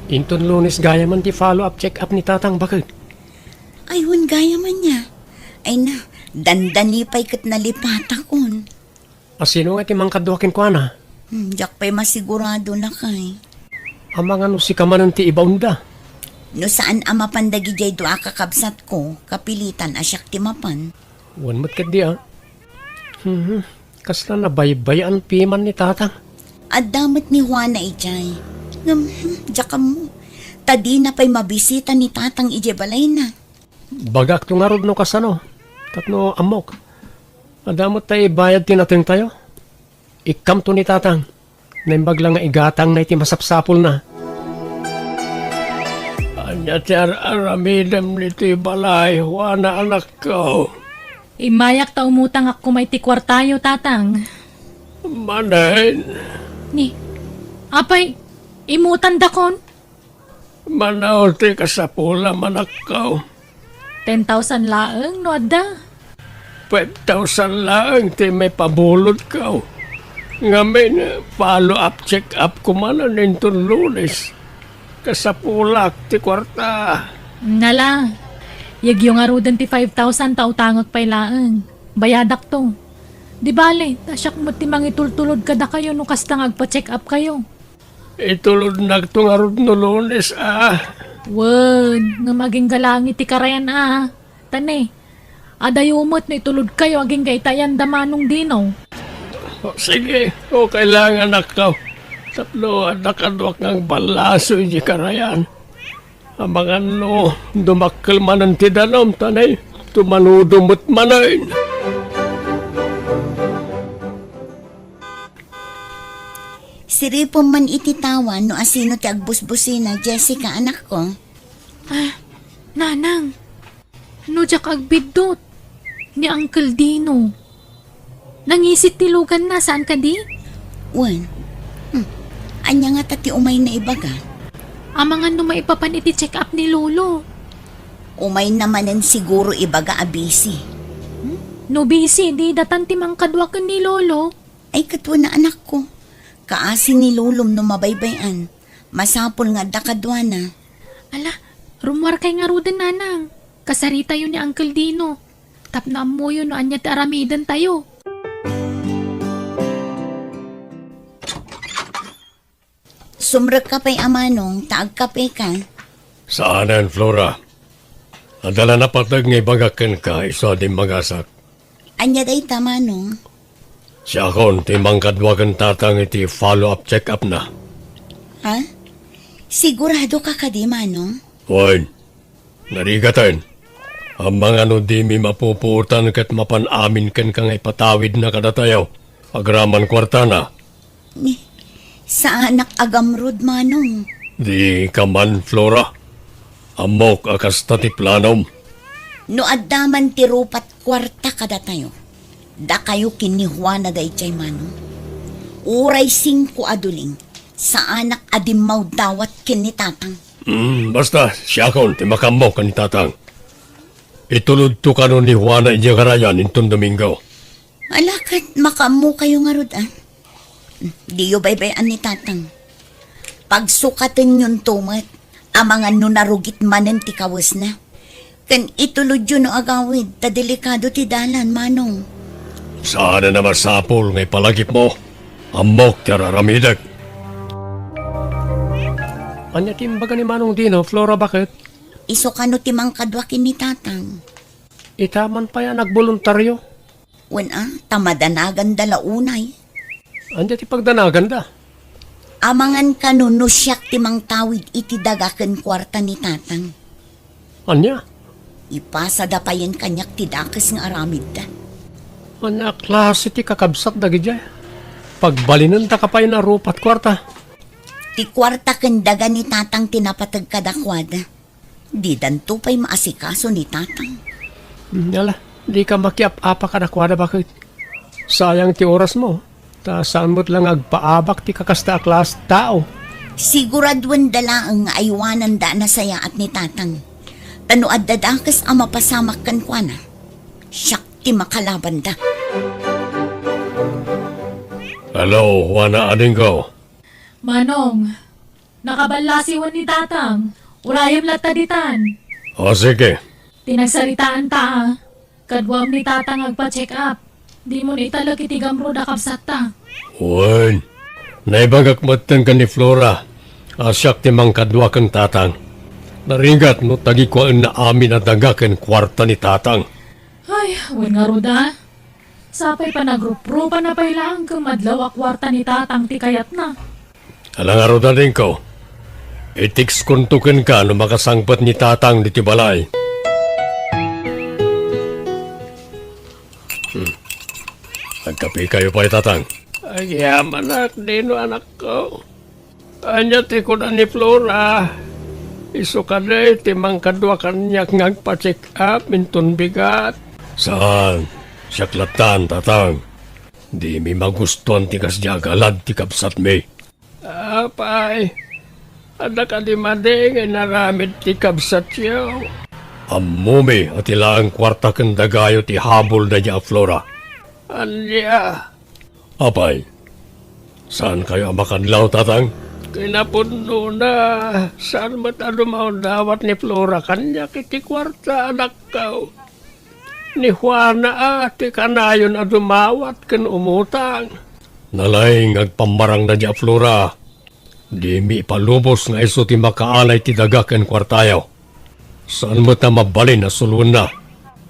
Inton Lunes gayamen ti follow-up check-up ni Tatang, baket. Ay, wen gayamen nia. Ay na, dandani pay ket nalipatakon. A, sino nga ti mangkadua kenkuana? Hmm, diak pay masigurado, lakay. Amangan no sika manen ti ibaonda? No saan a mapan dagidiay dua a kakabsatko, kapilitan a siak ti mapan. Wen met ketdi a. Hmm, kasla nabaybay-an piman ni Tatang. Adda met ni Juana idiay. Ngem, hmm, diak ammo. Ta dina pay mabisita ni Tatang idiay balayna. Bagakto ngarud no kasano, tapno ammok. Adda met ta ibayad ti natengtayo. Ikkamto ni Tatang. Naimbag la nga igatangna iti masapsapulna. Ania ti ar-aramidem ditoy balay, Juana, anakko? Immayak ta umutangak koma iti kuartayo, Tatang. Manen? Ni, apay, imutandakon? Mano ti kasapulam, anakko? Ten thousand laeng no adda. Five thousand laeng ti maipabulodko. Ngamin, follow-up check-up ko manen inton Lunes. Kasapulak ti kuarta. Nala, yegyo ngaruden ti five thousand ta utangek pay laeng. Bayadakto. Di bale, ta siak met ti mangitultulod kadakayo no kasta nga agpa-check-up kayo. Itulodnakto ngarud no Lunes a. Wen, ngem agingga laeng iti karayan a. Ta ne, adayo met no itulodkayo agingga iti ayan da Manong Dino. O, sige, okay lang, anakko. Tapno adda kaduak nga agballaso iti karayan. Amangan no dumakkel manen ti danum, ta nay, tumanudo met manen. Siripem man iti tawa no asino ti agbusbusina, Jessica, anakko. Ah, nanang, no diak agbiddut, ni Uncle Dino. Nangisit ti luganna, saan kadi? Wen. Hmm. Ania ngata ti umayna ibaga? Amangan no maipapan iti check-up ni Lolo. Umayna manen siguro ibaga a busy. Hmm? No busy, di datan ti mangkadua ken ni Lolo. Ay, ket wen a, anakko. Kaasi ni Lolom no mabaybay-an. Masapul nga adda kaduana. Ala, rummuarkay ngaruden, nanang. Kasaritayo ni Uncle Dino. Tapno ammoyo no ania ti aramidentayo. Sumrekka pay a manong, ta agkapeka. Saanen, Flora. Adda la napateg nga ibagak kenka, isu a dimmagasak. Ania dayta, manong? Siakon ti mangkadua ken tatang iti follow-up check-up na. Ha? Siguradoka kadi, manong? Wen. Narigaten, amangan no dimi mapupuotan ket mapan amin kenka nga ipatawidna kadatayo, agraman kuartana. Ni, saanak a gamrud, manong. Di ka man, Flora. Ammok a kasta ti planom. No adda man ti rupat kuarta kadatayo, dakayo ken ni Juana daydiay, manong. Uray singko a duling, saanak a dimmawdawat ken ni tatang. Hmm, basta, siakon ti makaammo ken ni tatang. Itulodto kano ni Juana idiay garayan inton Domingo. Ala, ket makaammokayo ngarud, a. Diyo baybay-an ni tatang. Pagsukatenyonto met, amangan no narugit manen ti kawesna. Ken itulodyo no agawid, ta delikado ti dalan, manong. Saan a masapul nga ipalagipmo. Ammok ti ar-aramidek. Ania ti imbaga ni Manong Dino, Flora, baket? Isu kano ti mangkadua ken ni tatang? Ita man pay a nagboluntario. Wen a, ta madanaganda la unay. Ania ti pagdanaganda? Amangan kano no siak ti mangtawid iti daga ken kuarta ni tatang. Ania? Ipasada payen kaniak ti dakes nga aramidda. Ania a klase ti kakabsat dagidiay? Pagbalinendaka payen a rupat kuarta. Ti kuarta ken daga ni tatang ti napateg kadakuada. Didanto pay maasikaso ni tatang. Hmm, ala, dika makiap-apa kadakuada, baket? Sayang ti orasmo, ta saan met la nga agpaabak ti kakasta a klase tao. Siguraduenda laeng nga aywananda a nasayaat ni tatang. Ta no adda dakes a mapasamak kenkuana, siak ti makalabanda. Hello, Juana Adingko. Manong, nakaballasiwen ni tatang. Urayem latta ditan. O, sige. Ti nagsaritaanta, a. Kaduam ni tatang agpa-check up. Dimon italek iti gamrud a kabsatta. Wen, naibagak metten ken ni Flora a siak ti mangkadua ken tatang. Narigat no tagikuaenna amin a daga ken kuarta ni tatang. Ay, wen ngarud, a. Sapay panagruprupanna pay laeng ken madlaw a kuarta ni tatang ti kayatna. Ala ngarud, Adingko. I-textkonto kenka no makasangpet ni tatang ditoy balay. Hmm. Agkapekayo pay, tatang. Agyamanak, Dino, anakko. Ania ti kuna ni Flora? Isu kadi ti mangkadua kaniak nga agpa-check up inton bigat? Saan. Siak lattan, tatang. Dimi magustuan ti kasdiay a galad ti kabsatmi. Apay, adda kadi madi nga inaramid ti kabsatyo? Ammomi a ti laeng kuarta ken dagayo ti habol daydiay a Flora. Ania? Apay, saankayo a makadlaw, tatang? Kinapudnona, saan met a dumawdawat ni Flora kaniak iti kuarta, anakko. Ni Juana a ti kanayon a dumawat ken umutang. Nalaing agpammarang daydiay a Flora. Dimi ipalubos nga isu ti makaanay ti daga ken kuartayo. Saan met a mabalin a suloenna.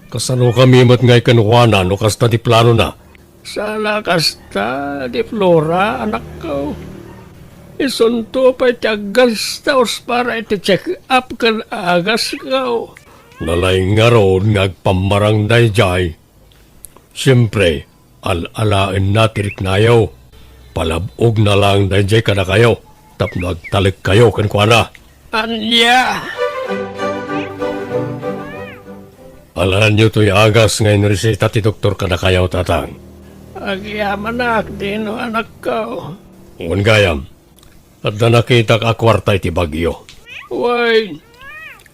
Kasanokami met ngay ken Juana no kasta ti planona? Saan a kasta, di Flora, anakko. Isunto pay ti aggastaos para iti check-up ken agasko. Nalaing ngarud nga agpammarang daydiay. Siempre, al-alaenna ti riknayo. Palab-ogna laeng daydiay kadakayo tapno agtalekkayo kenkuana. Ania? Alaenyo toy agas nga inreseta ti doktor kadakayo, Tatang. Agyamanak, Dino, anakko. Wen gayam, adda nakitak a kuarta iti bagyo. Wen,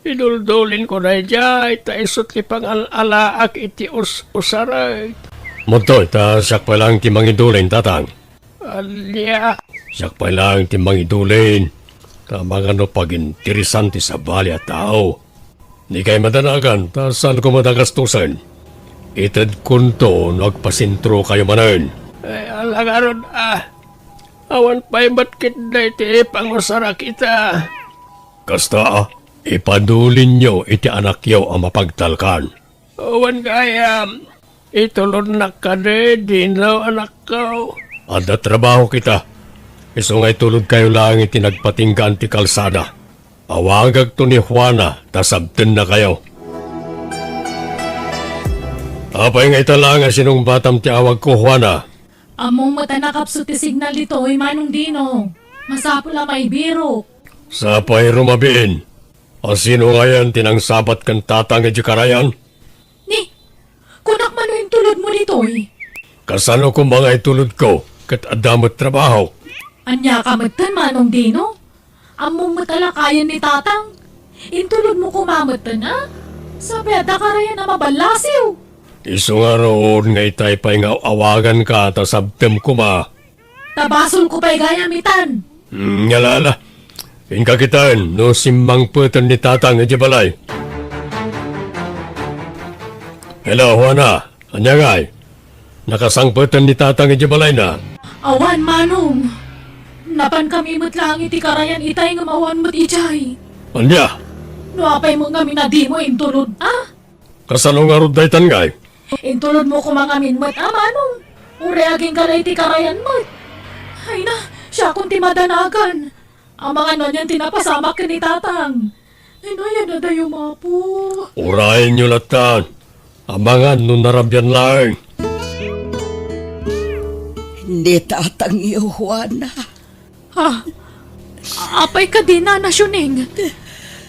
iduldulinko daydiay, ta isu ti pangal-alaak iti us-usarek. Madtoy, ta siak pay laeng ti mangidulin, Tatang. Ania? Siak pay laeng ti mangidulin, ta amangan no paginteresan ti sabali a tao. Dikay madanagan, ta saanko met a gastusen. Itedkonto no agpasentrokayo manen. Ay, ala ngarud, a. Awan pay met ketdi ti pangusarak ita. Kasta, a, ipadulinyo iti anakyo a mapagtalkan. Wen gayam, itulodnak kadi, Dino, anakko. Adda trabaho kita. Isu nga itulodkayo laeng iti nagpatinggaan ti kalsada. Awagakto ni Juana, ta sabtennakayo. Apay nga ita laeng a sinungbatam ti awagko, Juana? Ammom met a nakapsut ti signal ditoy, Manong Dino. Masapul a maibirok. Sapay rumabiin. A, sino ngayen ti nangsabat ken Tatang iti karayan? Ni, kunak man no intulodmo ditoy. Kasano koma nga itulodko ket adda met trabaho? Ania ka metten, Manong Dino? Ammom met a lakayen ni Tatang. Intulodmo koma metten, a? Sapay adda karayan a maballasiw. Isu ngarud nga itay pay nga awaganka ta sabtem koma. Ta basolko pay gayam itan. Hmm, ala, ala. Inka kitaen no simmangpeten ni Tatang idiay balay. Hello, Juana. Ania ngay? Nakasangpeten ni Tatang idiay balayna? Awan, Manong. Napankami met laeng iti karayan itay ngem awan met idiay. Ania? No apay met ngamin a dimo intulod, a? Kasano ngarud daytan ngay? Intulodmo koma ngamin met, a, Manong. Uray agingga iti karayan met. Ay na, siakon ti madanagan. Amangan no anian ti napasamak ken ni Tatang. Ay na, yan adayo, Apo. Urayenyo latta. Amangan no narabian laeng. Ni Tatangyo, Juana. Ha? Apay kadi, Nana Siuning?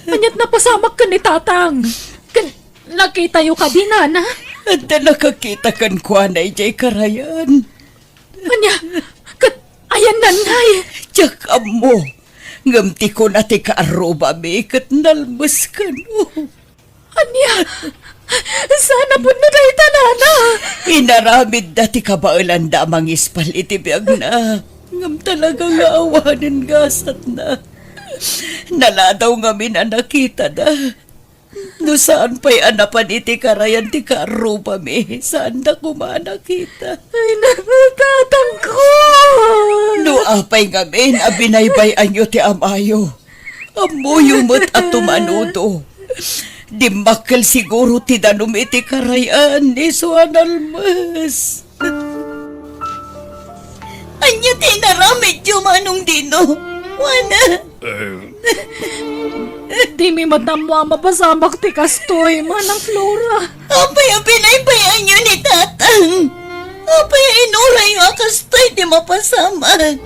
Aniat napasamak ken ni Tatang? Ken nakitayo kadi, Nana? Adda nakakita kenkuana idiay karayan. Ania? Ket ayanna ngay? Diak ammo. Ngem ti kuna ti kaarrubami ket nalmes kano. Ania? Saan a pudno dayta, Nana? Inaramidda ti kabaelanda a mangispal iti biagna. Ngem talaga nga awanen gasatna. Naladaw ngamin a nakitada. No saan pay a napan iti karayan ti kaarrubami, saanda koma a nakita. Ay, naku, Tatangko! No apay ngamin a binaybay-anyo ti amayo, ammoyo met a tumanudo. Dimmakkel siguro ti danum iti karayan isu a nalmes. Ania ti inaramidyo, Manong Dino? Juana? Eh. Dimi met ammo a mapasamak ti kastoy, Manang Flora. Apay a binaybay-anyo ni Tatang? Apay a inurayyo a kastoy ti mapasamak?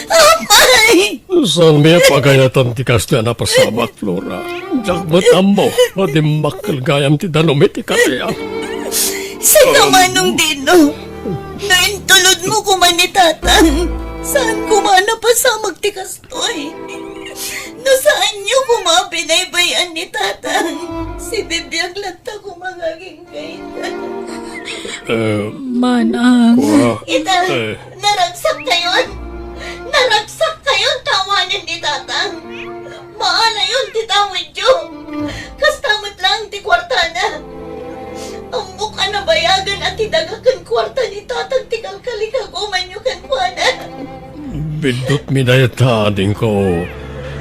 Apay! Saanmi a pagayatan ti kastoy a napasamak, Flora. Diak met ammo a dimmakkel gayam ti danum iti karayan. Sika, Manong Dino, no intulodmo koma ni Tatang, saan koma a napasamak ti kastoy? No saanyo koma a binaybay-an ni Tatang, sibibiag latta koma nga agingga ita. Eh, Manang. Kua, ita, eh. Naragsakkayon? Naragsakkayon ta awanen ni Tatang. Maalayon ti tawidyo. Kasta met laeng ti kuartana. Ammok a nabayagen a ti daga ken kuarta ni Tatang ti kalkalikagumanyo kenkuana. Biddutmi dayta, adingko.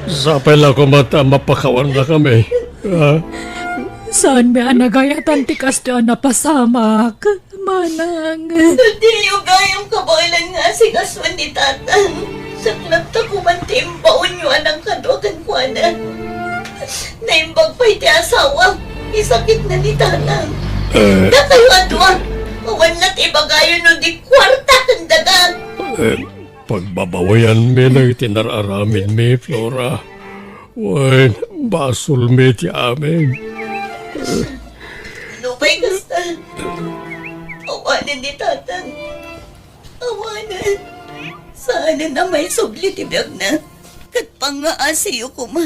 Sapay la koma ta mapakawannakami. Ah? Saanmi a nagayatan ti kastoy a napasamak. Manang. No diyo gayam kabaelan nga asikasuan ni Tatang, Saklapta koman ti imbaonyo a nangkadua kenkuana. Naimbag pay ti asawa, isakitna ni tatang. Eh. Dakayo a dua, awan la ti ibagayo no di kuarta ken daga. Eh, pagbabawianmi dagiti nar-aramidmi, Flora. Wen, basolmi ti amin. Nupay kasta, awanen ni tatang. Awanen. Saanen a maisubli ti biagna. Ket pangngaasiyo koma,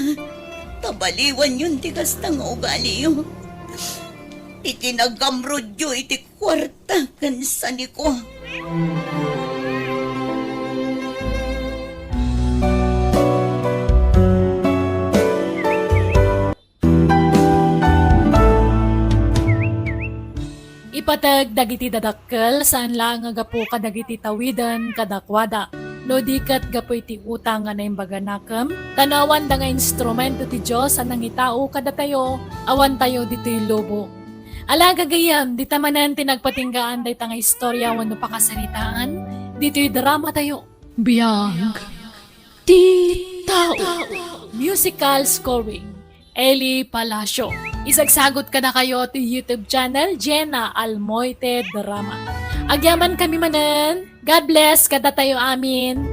ta baliwanyon ti kasta nga ugaliyo. Iti nagamrodyo iti kuarta ken saniko. Ipateg dagiti dadakkel, saan laeng a gapu kadagiti tawiden kadakuada. No di ket gapu iti utang nga naimbaganakem, ta no awan da nga instrumento ti Dios a nangitao kadatayo, awantayo ditoy lubong. Ala, gagayyem, dita manen ti nagpatinggaan dayta nga istorya wenno pakasaritaan ditoy drama tayo. Biag ti tao. Musical scoring, Eli Palacio. Isagsagot kadakayo ti YouTube channel, Jenna Almoite Drama. Agyaman kami manen. God bless kadatayo amin.